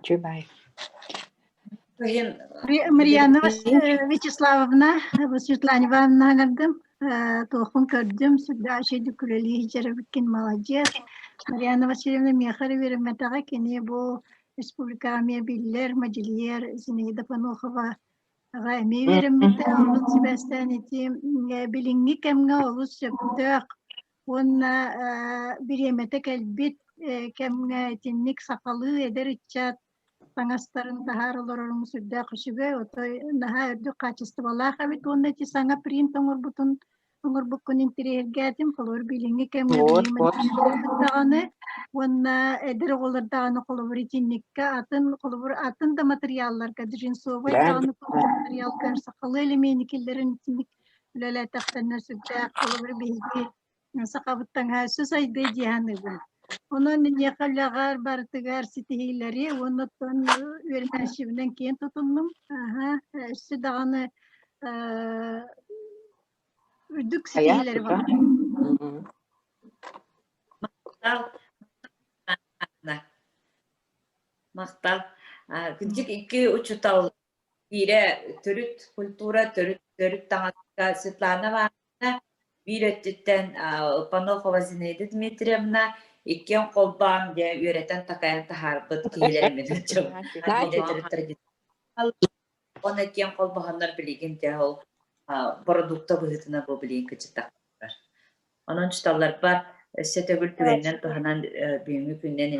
Чубай. Марьяна Вячеславовна, Светлана Ивановна ыҥырдым. Туохпун көрдүм, сүрдээх үчүгэйдик үлэлии сылдьар молодец. Марьяна Васильевна миэхэ эрэ үөрэммэтэҕэ, кини бу республикаҕа эмиэ биллэр модельер Зинаида Панохова аҕа эмиэ үөрэммитэ. Онон сибээстээн ити билиҥҥи кэмҥэ олус сөптөөх уонна бириэмэтэ кэлбит кэмҥэ итинник сахалыы эдэр ыччат таҥастарын таһаара олорорум сүрдээх үчүгэй, отой наһаа үрдүк хаачыстыбалаах эбит уонна ити саҥа принт оҥорбутун оҥорбуккун интэриэһиргээтим. Холобур, билиҥҥи кэмҥэ билигин даҕаны уонна эдэр оҕолор даҕаны холобур итинниккэ атын холобур атын да матырыйаалларга джинсовай даҕаны матырыйаалга сахалыы элэмиэни киллэрэн итинник үлэлээтэхтэринэ сүрдээх холобур биһиги сахабыт таҥаһа өссө сайдыа дии саныыбын. Онон миэхэ үлэҕэр барытыгар ситиһиилэри уонна оттон үөрэнээччибинэн киэн тутуннум. Аһа, өссө даҕаны үрдүк ситиһиилэри баҕарабын. Махтал. Махтал. Кырдьык икки учуутал биирэ төрүт культура, төрүт төрүт таҥаска Светлана Ивановна биир өттүттэн Панохова Зинаида Дмитриевна иккиэн холбоон дьэ үөрэтэн-такайан таһаарбыт киһилэрим Уонна иккиэн холбоһоннор билигин дьэ ол бородуукта быһыытынан бу билигин кычытахтар. Онон учууталларбар өссө төгүл түгэнинэн туһанан бүгүҥҥү күннэн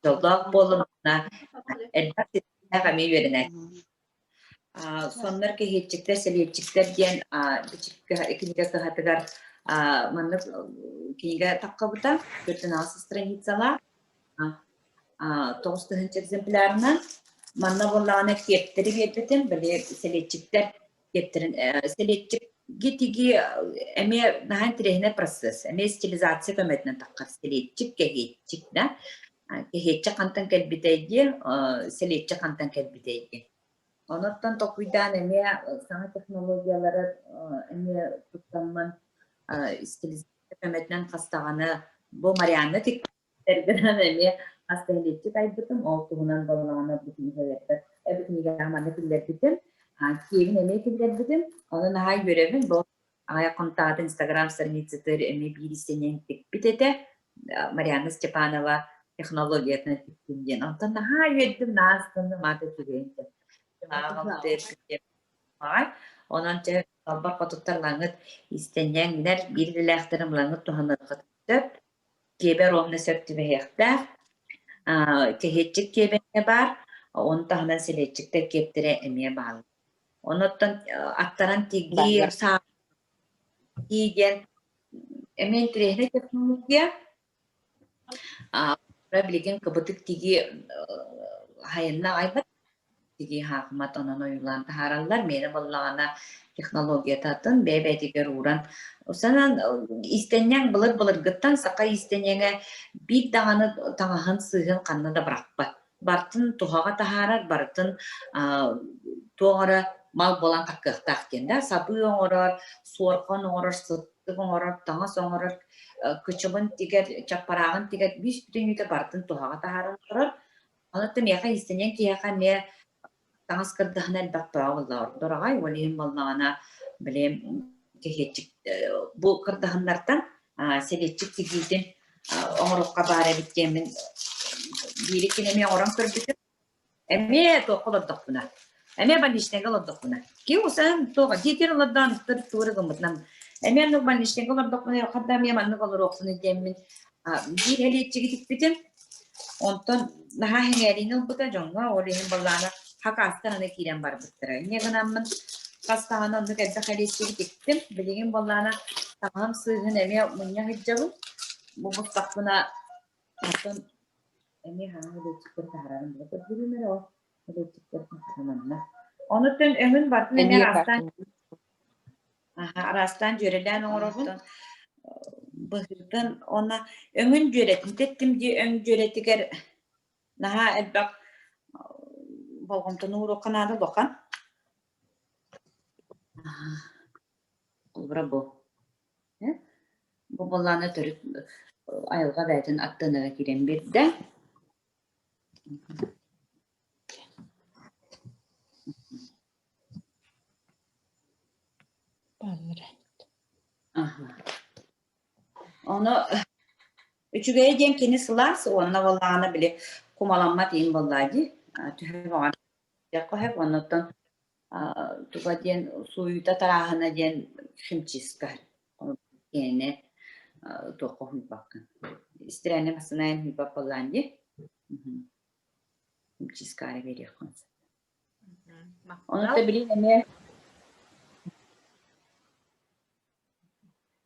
дьоллоох буоллум уонна элбэх ситиһиилээх эмиэ үөрэнээччи. Соннор кэһиэччиктэр, сэлиэччиктэр диэн кинигэ кыһатыгар маннык кинигэ таххыбыта, 46 страницалаах, 9000 экземплярынан. Манна буоллаҕына киэптэри биэрбитим, били сэлиэччиктэр киэптэрин сэлиэччик. Тигии эмиэ наһаа интэриэһинэй процесс. Эмиэ стилизация көмөтүнэн таххар сэлиэччик, кэһиэччик да. Кэһиэччик хантан кэлбитэй диye, сэлиэччик хантан кэлбитэй диye. Онуттан толкуйдаан эмиэ саҥа технологиялары эмиэ туттаммын стилизация көмөтүнэн хас даҕаны бу Марианна тиктэргинэн эмиэ хас да сэлиэччик айбытым. Ол туһунан буоллаҕына бу кинигэлэрбэр бу кинигэҕэ манна киллэрбитим. Киэбин эмиэ киллэрбитим. Ону наһаа үөрэбин. Бу аҕыйах хонтаата Инстаграм страницатыгар эмиэ биир истэнньэҥ тикпит этэ. Марианна Степанова технологиятынан тиктим диэн. Онтон наһаа үөрдүм, наһаа астынным, аата үчүгэйин Онон чэ далбар хотуттар лаҥыт истэнньэҥнэр биир идэлээхтэрим лаҥыт туһаныаххыт сөп. Киэбэ ровно сөп түбэһиэхтээх. Кэһиэччик киэбэ баар, ону таһынан сэлиэччиктэр киэптэрэ эмиэ бааллар. Онуттан аттаран тигии, саа диэн эмиэ интэриэһинэй технология. Билигин кыбытык тигии хайынна аҕайбат тигии хаахымат онон ойуулаан таһаараллар. Миэнэ буоллаҕына технологията атын, бэйэ-бэйэтигэр ууран. Санаан иистэнньэҥ былыр-былыргыттан саха иистэнньэҥэ биир даҕаны таҥаһын сыыһын ханна да бырахпат. Барытын туһаҕа таһаарар, барытын туох эрэ мал буолан хаккыахтаах диэн да сабыы оҥорор, суорҕан оҥорор, сыттык оҥорор, таҥас оҥорор, кычыбын тигэр, чаппарааҕын тигэр бүүс бүтүннүүтэ барытын туһаҕа таһааран олорор. Онон миэхэ иистэнньэҥ киһиэхэ эмиэ таҥас кырдаһына элбэх бөҕө буолла ордор аҕай, ол иһин буоллаҕына били кэһиэччик бу кырдаһыннартан сэбиэччик тигиитин оҥоруохха баар эбит диэммин биир иккини эмиэ оҥорон көрбүтүм. Эмиэ туохха олордохпуна. Эмиэ больничныйга олордохпуна. Ким усан туох дьиэтигэр олордоон тугу гыммытынан эмиэ оннук больничныйга олордохпуна ханна эмиэ маннык олоруохпунуй диэммин биир элиэччиги тикпитим. Онтон наһаа сэҥээриини ылбыта дьоҥҥо, ол иһин былаана хакаастар аны киирэн барбыттара. Инньэ гынаммын хас даҕаны оннук элбэх элиэччиги тиктим. Билигин буоллаана таҥаһым сыыһын эмиэ мунньа сылдьабын. Бу бустахпына оттон эмиэ хаҥа элиэччиктэр таһаарарым буолла. Көрдөрүүм эрэ ол элиэччиктэр манна. Онуттан өҥүн бартын эмиэ араастаан Араастаан дьүөрэлээн оҥоробун. Быһыытын уонна өҥүн дьүөрэтин тэттим дии өҥ дьүөрэтигэр наһаа элбэх болҕомтону ууруохха наада улахан. Холобура бу. Бу буоллаҕына төрүт айылҕа бэйэтин аттыныга киирэн биэрдэ. Ону үчүгэйэ диэн кини сылаас уонна буоллаҕына били кумаламмат иин буоллаа дии. Төһө баҕар сөп оннуттан туга диэн сууйута тарааһына диэн химчистка кинини туохха уһуйбаккын. Истирээнэ массыынайын уһуйбат буоллаан дии. Химчисткаары биэриэххин сөп. Ону Махтал. билин эмиэ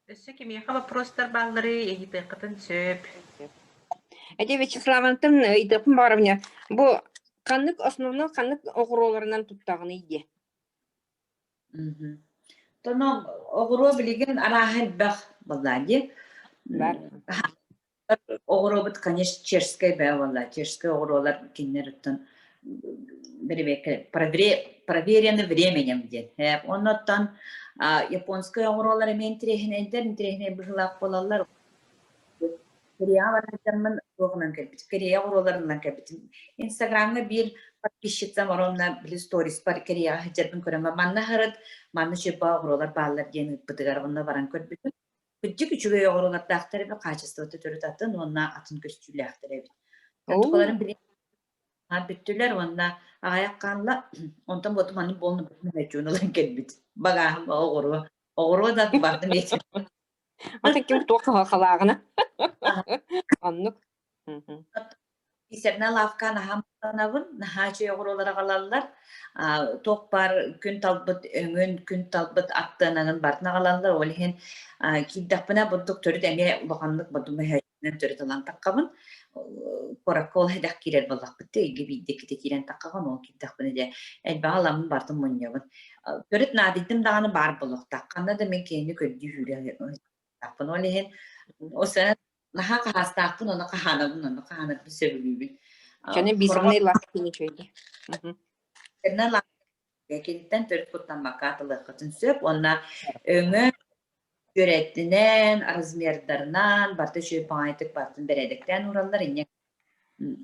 Өссө кимиэхэ вопростар бааллары ыйытыаххытын сөп. Эти Вячеславантан ыйытыахпын баҕарабын бу ханнык основной ханнык оҕуруоларынан туттаҕыный диye. Тоно оҕуруо билигин арааһа элбэх буоллаа дии. Бар. Оҕуруобут, конечно, чешскэй бээ буолла. Чешскэй оҕуруолар кинилэр оттон проверены временем диэн. Оннуттан японскай оҕуруолар эмиэ интэриэһинэйдэр, интэриэһинэй быһыылаах буолаллар. Кореяҕа баран туоҕунан кэлбитим, Корея оҕуруоларынан кэлбитим. Инстаграмҥа биир подписчицам оруонна били сториспар Кореяҕа сылдьарбын көрөн манна сырыт, манна чыппа оҕуруолар бааллар диэн ыыппытыгар онно баран көрбүтүм. Кырдьык үчүгэй оҕуруолардаахтар эбит, хаачыстыбата төрүт атын уонна атын көстүүлээхтэр эбит. Онтукаларын билин бүттүлэр уонна аҕыйах хаалла. Онтон буотум аны буолну бүтүн ылан кэлбит. Багааһым оҕуруо. Оҕуруо да бардым этим. Ата ким туох халааҕына. Оннук. Бисернэ лавка наһаа махтанабын, наһаа үчүгэй оҕуруолар аҕалаллар. Туох баар күн талбыт өҥүн, күн талбыт аттыананын барытын аҕалаллар. Ол иһин киирдэхпинэ бурдук төрүт эмиэ улаханнык бодумаһа. Төрүт ылан таххабын. Куоракка ол эдэх киирэр буоллахпыт да, ыйга биирдэ иккитэ киирэн таххаҕын, ол киирдэхпинэ дьэ элбэҕи ыламмын барытын мунньабын. Төрүт наадыйдым даҕаны баар буолуохтаах. Ханна да мин киһини көрдүү сүүрэ сылдьыбатахпын. Ол иһин ол сана наһаа хаһаастаахпын, ону хаһаанабын, ону хаһаанарбын сөбүлүүбүн. Дьоно бисерный ласки ничего. Киниттэн төрүт куттаммакка атылыаххытын сөп уонна өҥө үөрэттинэн, размердарынан барыта үчүгэй баҕайытык барытын бэрээдэктээн уураллар. Инньэ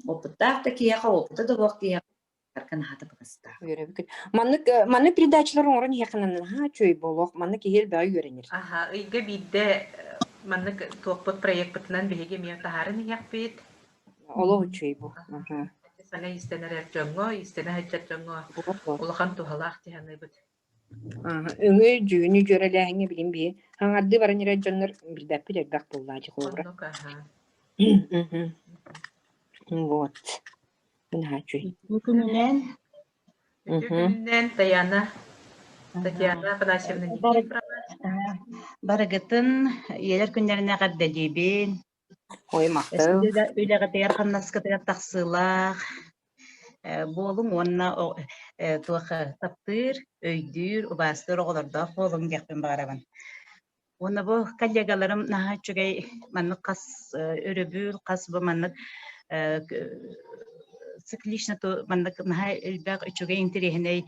опыттаах да киһиэхэ, опыта да суох киһиэхэ барыта наһаа табыгастаах. Үөрэбиккит. Маннык маннык передачалар оҥорон иһиэххэ наһаа үчүгэй буолуох. Маннык киһи элбэҕи үөрэнэр. Аха, ыйга биирдэ маннык туохпут проекпытынан биһиги эмиэ таһааран иһиэхпит. Олох үчүгэй бу. Аха. Саҥа иистэнэр эр дьоҥҥо, иистэнэ сылдьар дьоҥҥо улахан туһалаах дии саныыбыт. Өҥү, дьүһүнү дьүөрэлээһиҥҥэ билин биһи хаҥардыы баран эрэр дьоннор билбэппит элбэх буоллаа дии холобура. Оннук аһа. Вот. Наһаа үчүгэй. Үтүө күнүнэн. Үтүө күнүнэн Таяна Татьяна Афанасьевна Никифорова. Барыгытын ийэлэр күннэринэ эҕэрдэлиибин. Ой, махтал. Үлэҕитигэр хамнаскытыгар тахсыылаах буолуҥ уонна туох таптыыр, өйдүүр, убаастыыр оҕолордоох буолуҥ диэхпин баҕарабын. Уонна бу коллегаларым наһаа үчүгэй маннык хас өрөбүл, хас бу маннык циклично маннык наһаа элбэх үчүгэй интэриэһинэй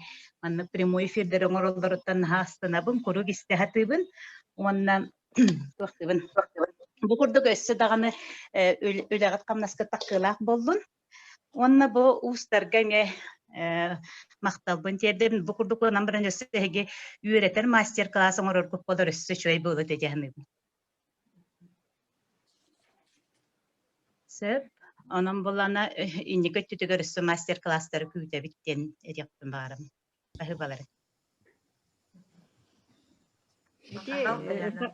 маннык прямой эфирдэри оҥороллоруттан наһаа астынабын, куруук истэ сатыыбын уонна туохтуубун Бу курдук өссө даҕаны үлэҕит-хамнаскыт тахсыылаах буоллун. Уонна бу уустарга эмиэ махталбын тиэрдэбин. Бу курдук ылынан баран өссө эһиги үөрэтэр мастер-класс оҥороргут буолар өссө үчүгэй буолуо этэ дии саныыбын. Сөп. Онон булана инники өттүтүгэр өссө мастер-класстары күүтэбит диэн этиэхпин баҕарабын. Баһыыбалары. Ити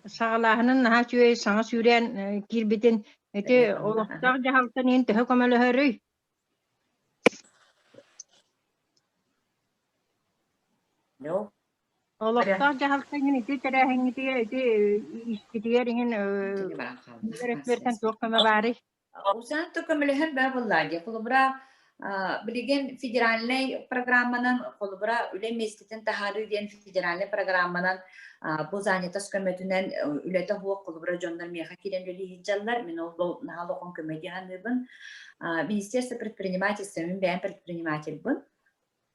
саҕалааһынын наһаа үчүгэй саҥа сүүрээн киирбитин ити олохтоох дьаһалтан иһин төһө көмөлөһөрүй? Олохтоох дьаһалта иһин ити тэрээһиҥҥитигэр ити испитигэр иһин өрөспүүбүлүкэттэн туох көмө баарый? Усаан көмөлөһөн баа буоллаа дии. Холобура, билигин федеральнай программанан, холобура, үлэ миэстэтин таһаарыы диэн федеральнай программанан бу занятость көмөтүнэн үлэтэ суох холобура дьоннор миэхэ киирэн үлэлии сылдьаллар. Мин ол наһаа улахан көмө дии саныыбын. Министерство предпринимательства, мин бэйэм предпринимательбын.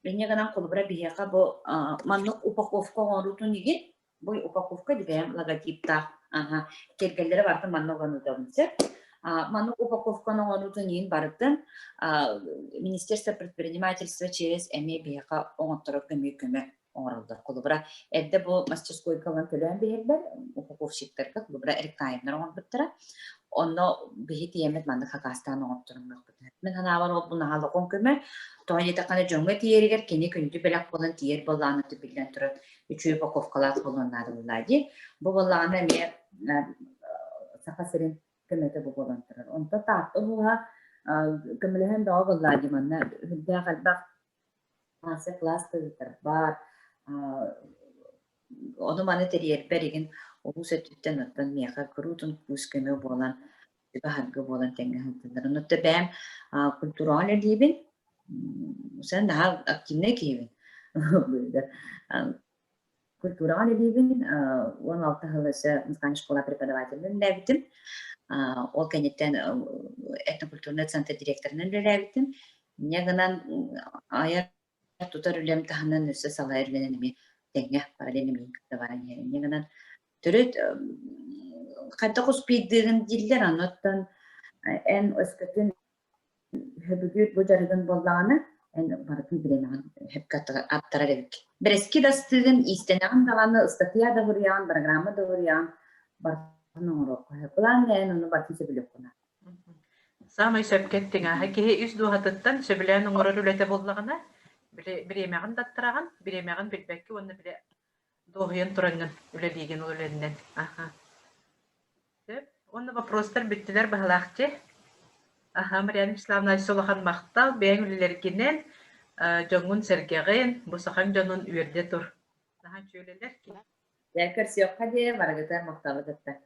Инньэ гынан холобура биһиэхэ бу маннык упаковка оҥоруутун игин Бу упаковка бэйэм логотиптаах. Аха. Кэргэллэрэ барытын манна уган ыытабын сөп. Маннык упаковканы оҥоруутун иһин барытын Министерство предпринимательства через эмиэ биһиэхэ оҥотторор көмө көмө оҥороллор. Холобура, эрдэ бу мастерскойга ылан төлөөн биһэллэр, упаковщиктарга, холобура, рекламнар оҥорбуттара. Онно биһи тиийэммит маннык хакаастаан оҥотторуммуппут. Мин санаабар ол бу наһаа улахан көмө. Тоҕо диэтэххинэ дьоҥҥо тиийэригэр кини күндү бэлэх буолан тиийэр буоллаҕына биллэн турар үчүгэй упаковкалаах буолуон наада буоллаа дии. Бу буоллаҕына эмиэ Саха сирин көмөтө бу буолан турар. Онтон Таатта улууһа көмөлөһөн бөҕө буоллаа дии манна үрдээх элбэх мастер-класс ыытар баар. Ону маны тэрийэрбэр игин улуус өттүттэн оттон миэхэ куруутун күүс-көмө буолан сүбэ-саргы буолан тэҥҥэ сылдьаллар. Онно бэйэм культураҕа үлэлиибин. Сен наһаа активнай киһибин. Культураҕа үлэлиибин. 16 сыл өссө музыкальная школа преподавателинэн үлэлээбитим. Ол кэнниттэн этнокультурный центр директорынан үлэлээбитим. Инньэ гынан айар тутар үлэм таһынан өссө салайар үлэнэн эмиэ тэҥҥэ параллельно миигин кытта баран иһэр. Инньэ гынан төрүт хайдах успейдыыгын дииллэр, оннуттан эн өскөтүн сөбүлүүр бу дьарыгын буоллаҕына, эн барытын бириэмэҕин сөпкө аттарар эбиккин. Бэрэски да астыыгын, иистэнэҕин даҕаны, ыстатыйа да суруйаҕын, программа да суруйаҕын, барытын оҥоруохха сөп. Былаан эн ону барытын сөбүлүөххүн Саамай сөпкө эттиҥ ааһа киһи үс дууһатыттан сөбүлээн оҥорор үлэтэ буоллаҕына, били бириэмэҕин да аттараҕын, бириэмэҕин билбэккэ уонна били дуоһуйан тураҥҥын үлэлиигин ол үлэннэн. Аха. Сөп. Уонна вопростар бүттүлэр баһылаахчы. Аха, Марианна Вячеславовна, өссө улахан махтал. Бэйэҥ үлэлэргинэн, дьоҥҥун-сэргэҕин, бу сахаҥ дьонун үөрдэ тур. Наһаа үчүгэй үлэлэр. Дьэ, көрсүөххэ диэри барыгытыгар махталы кытта.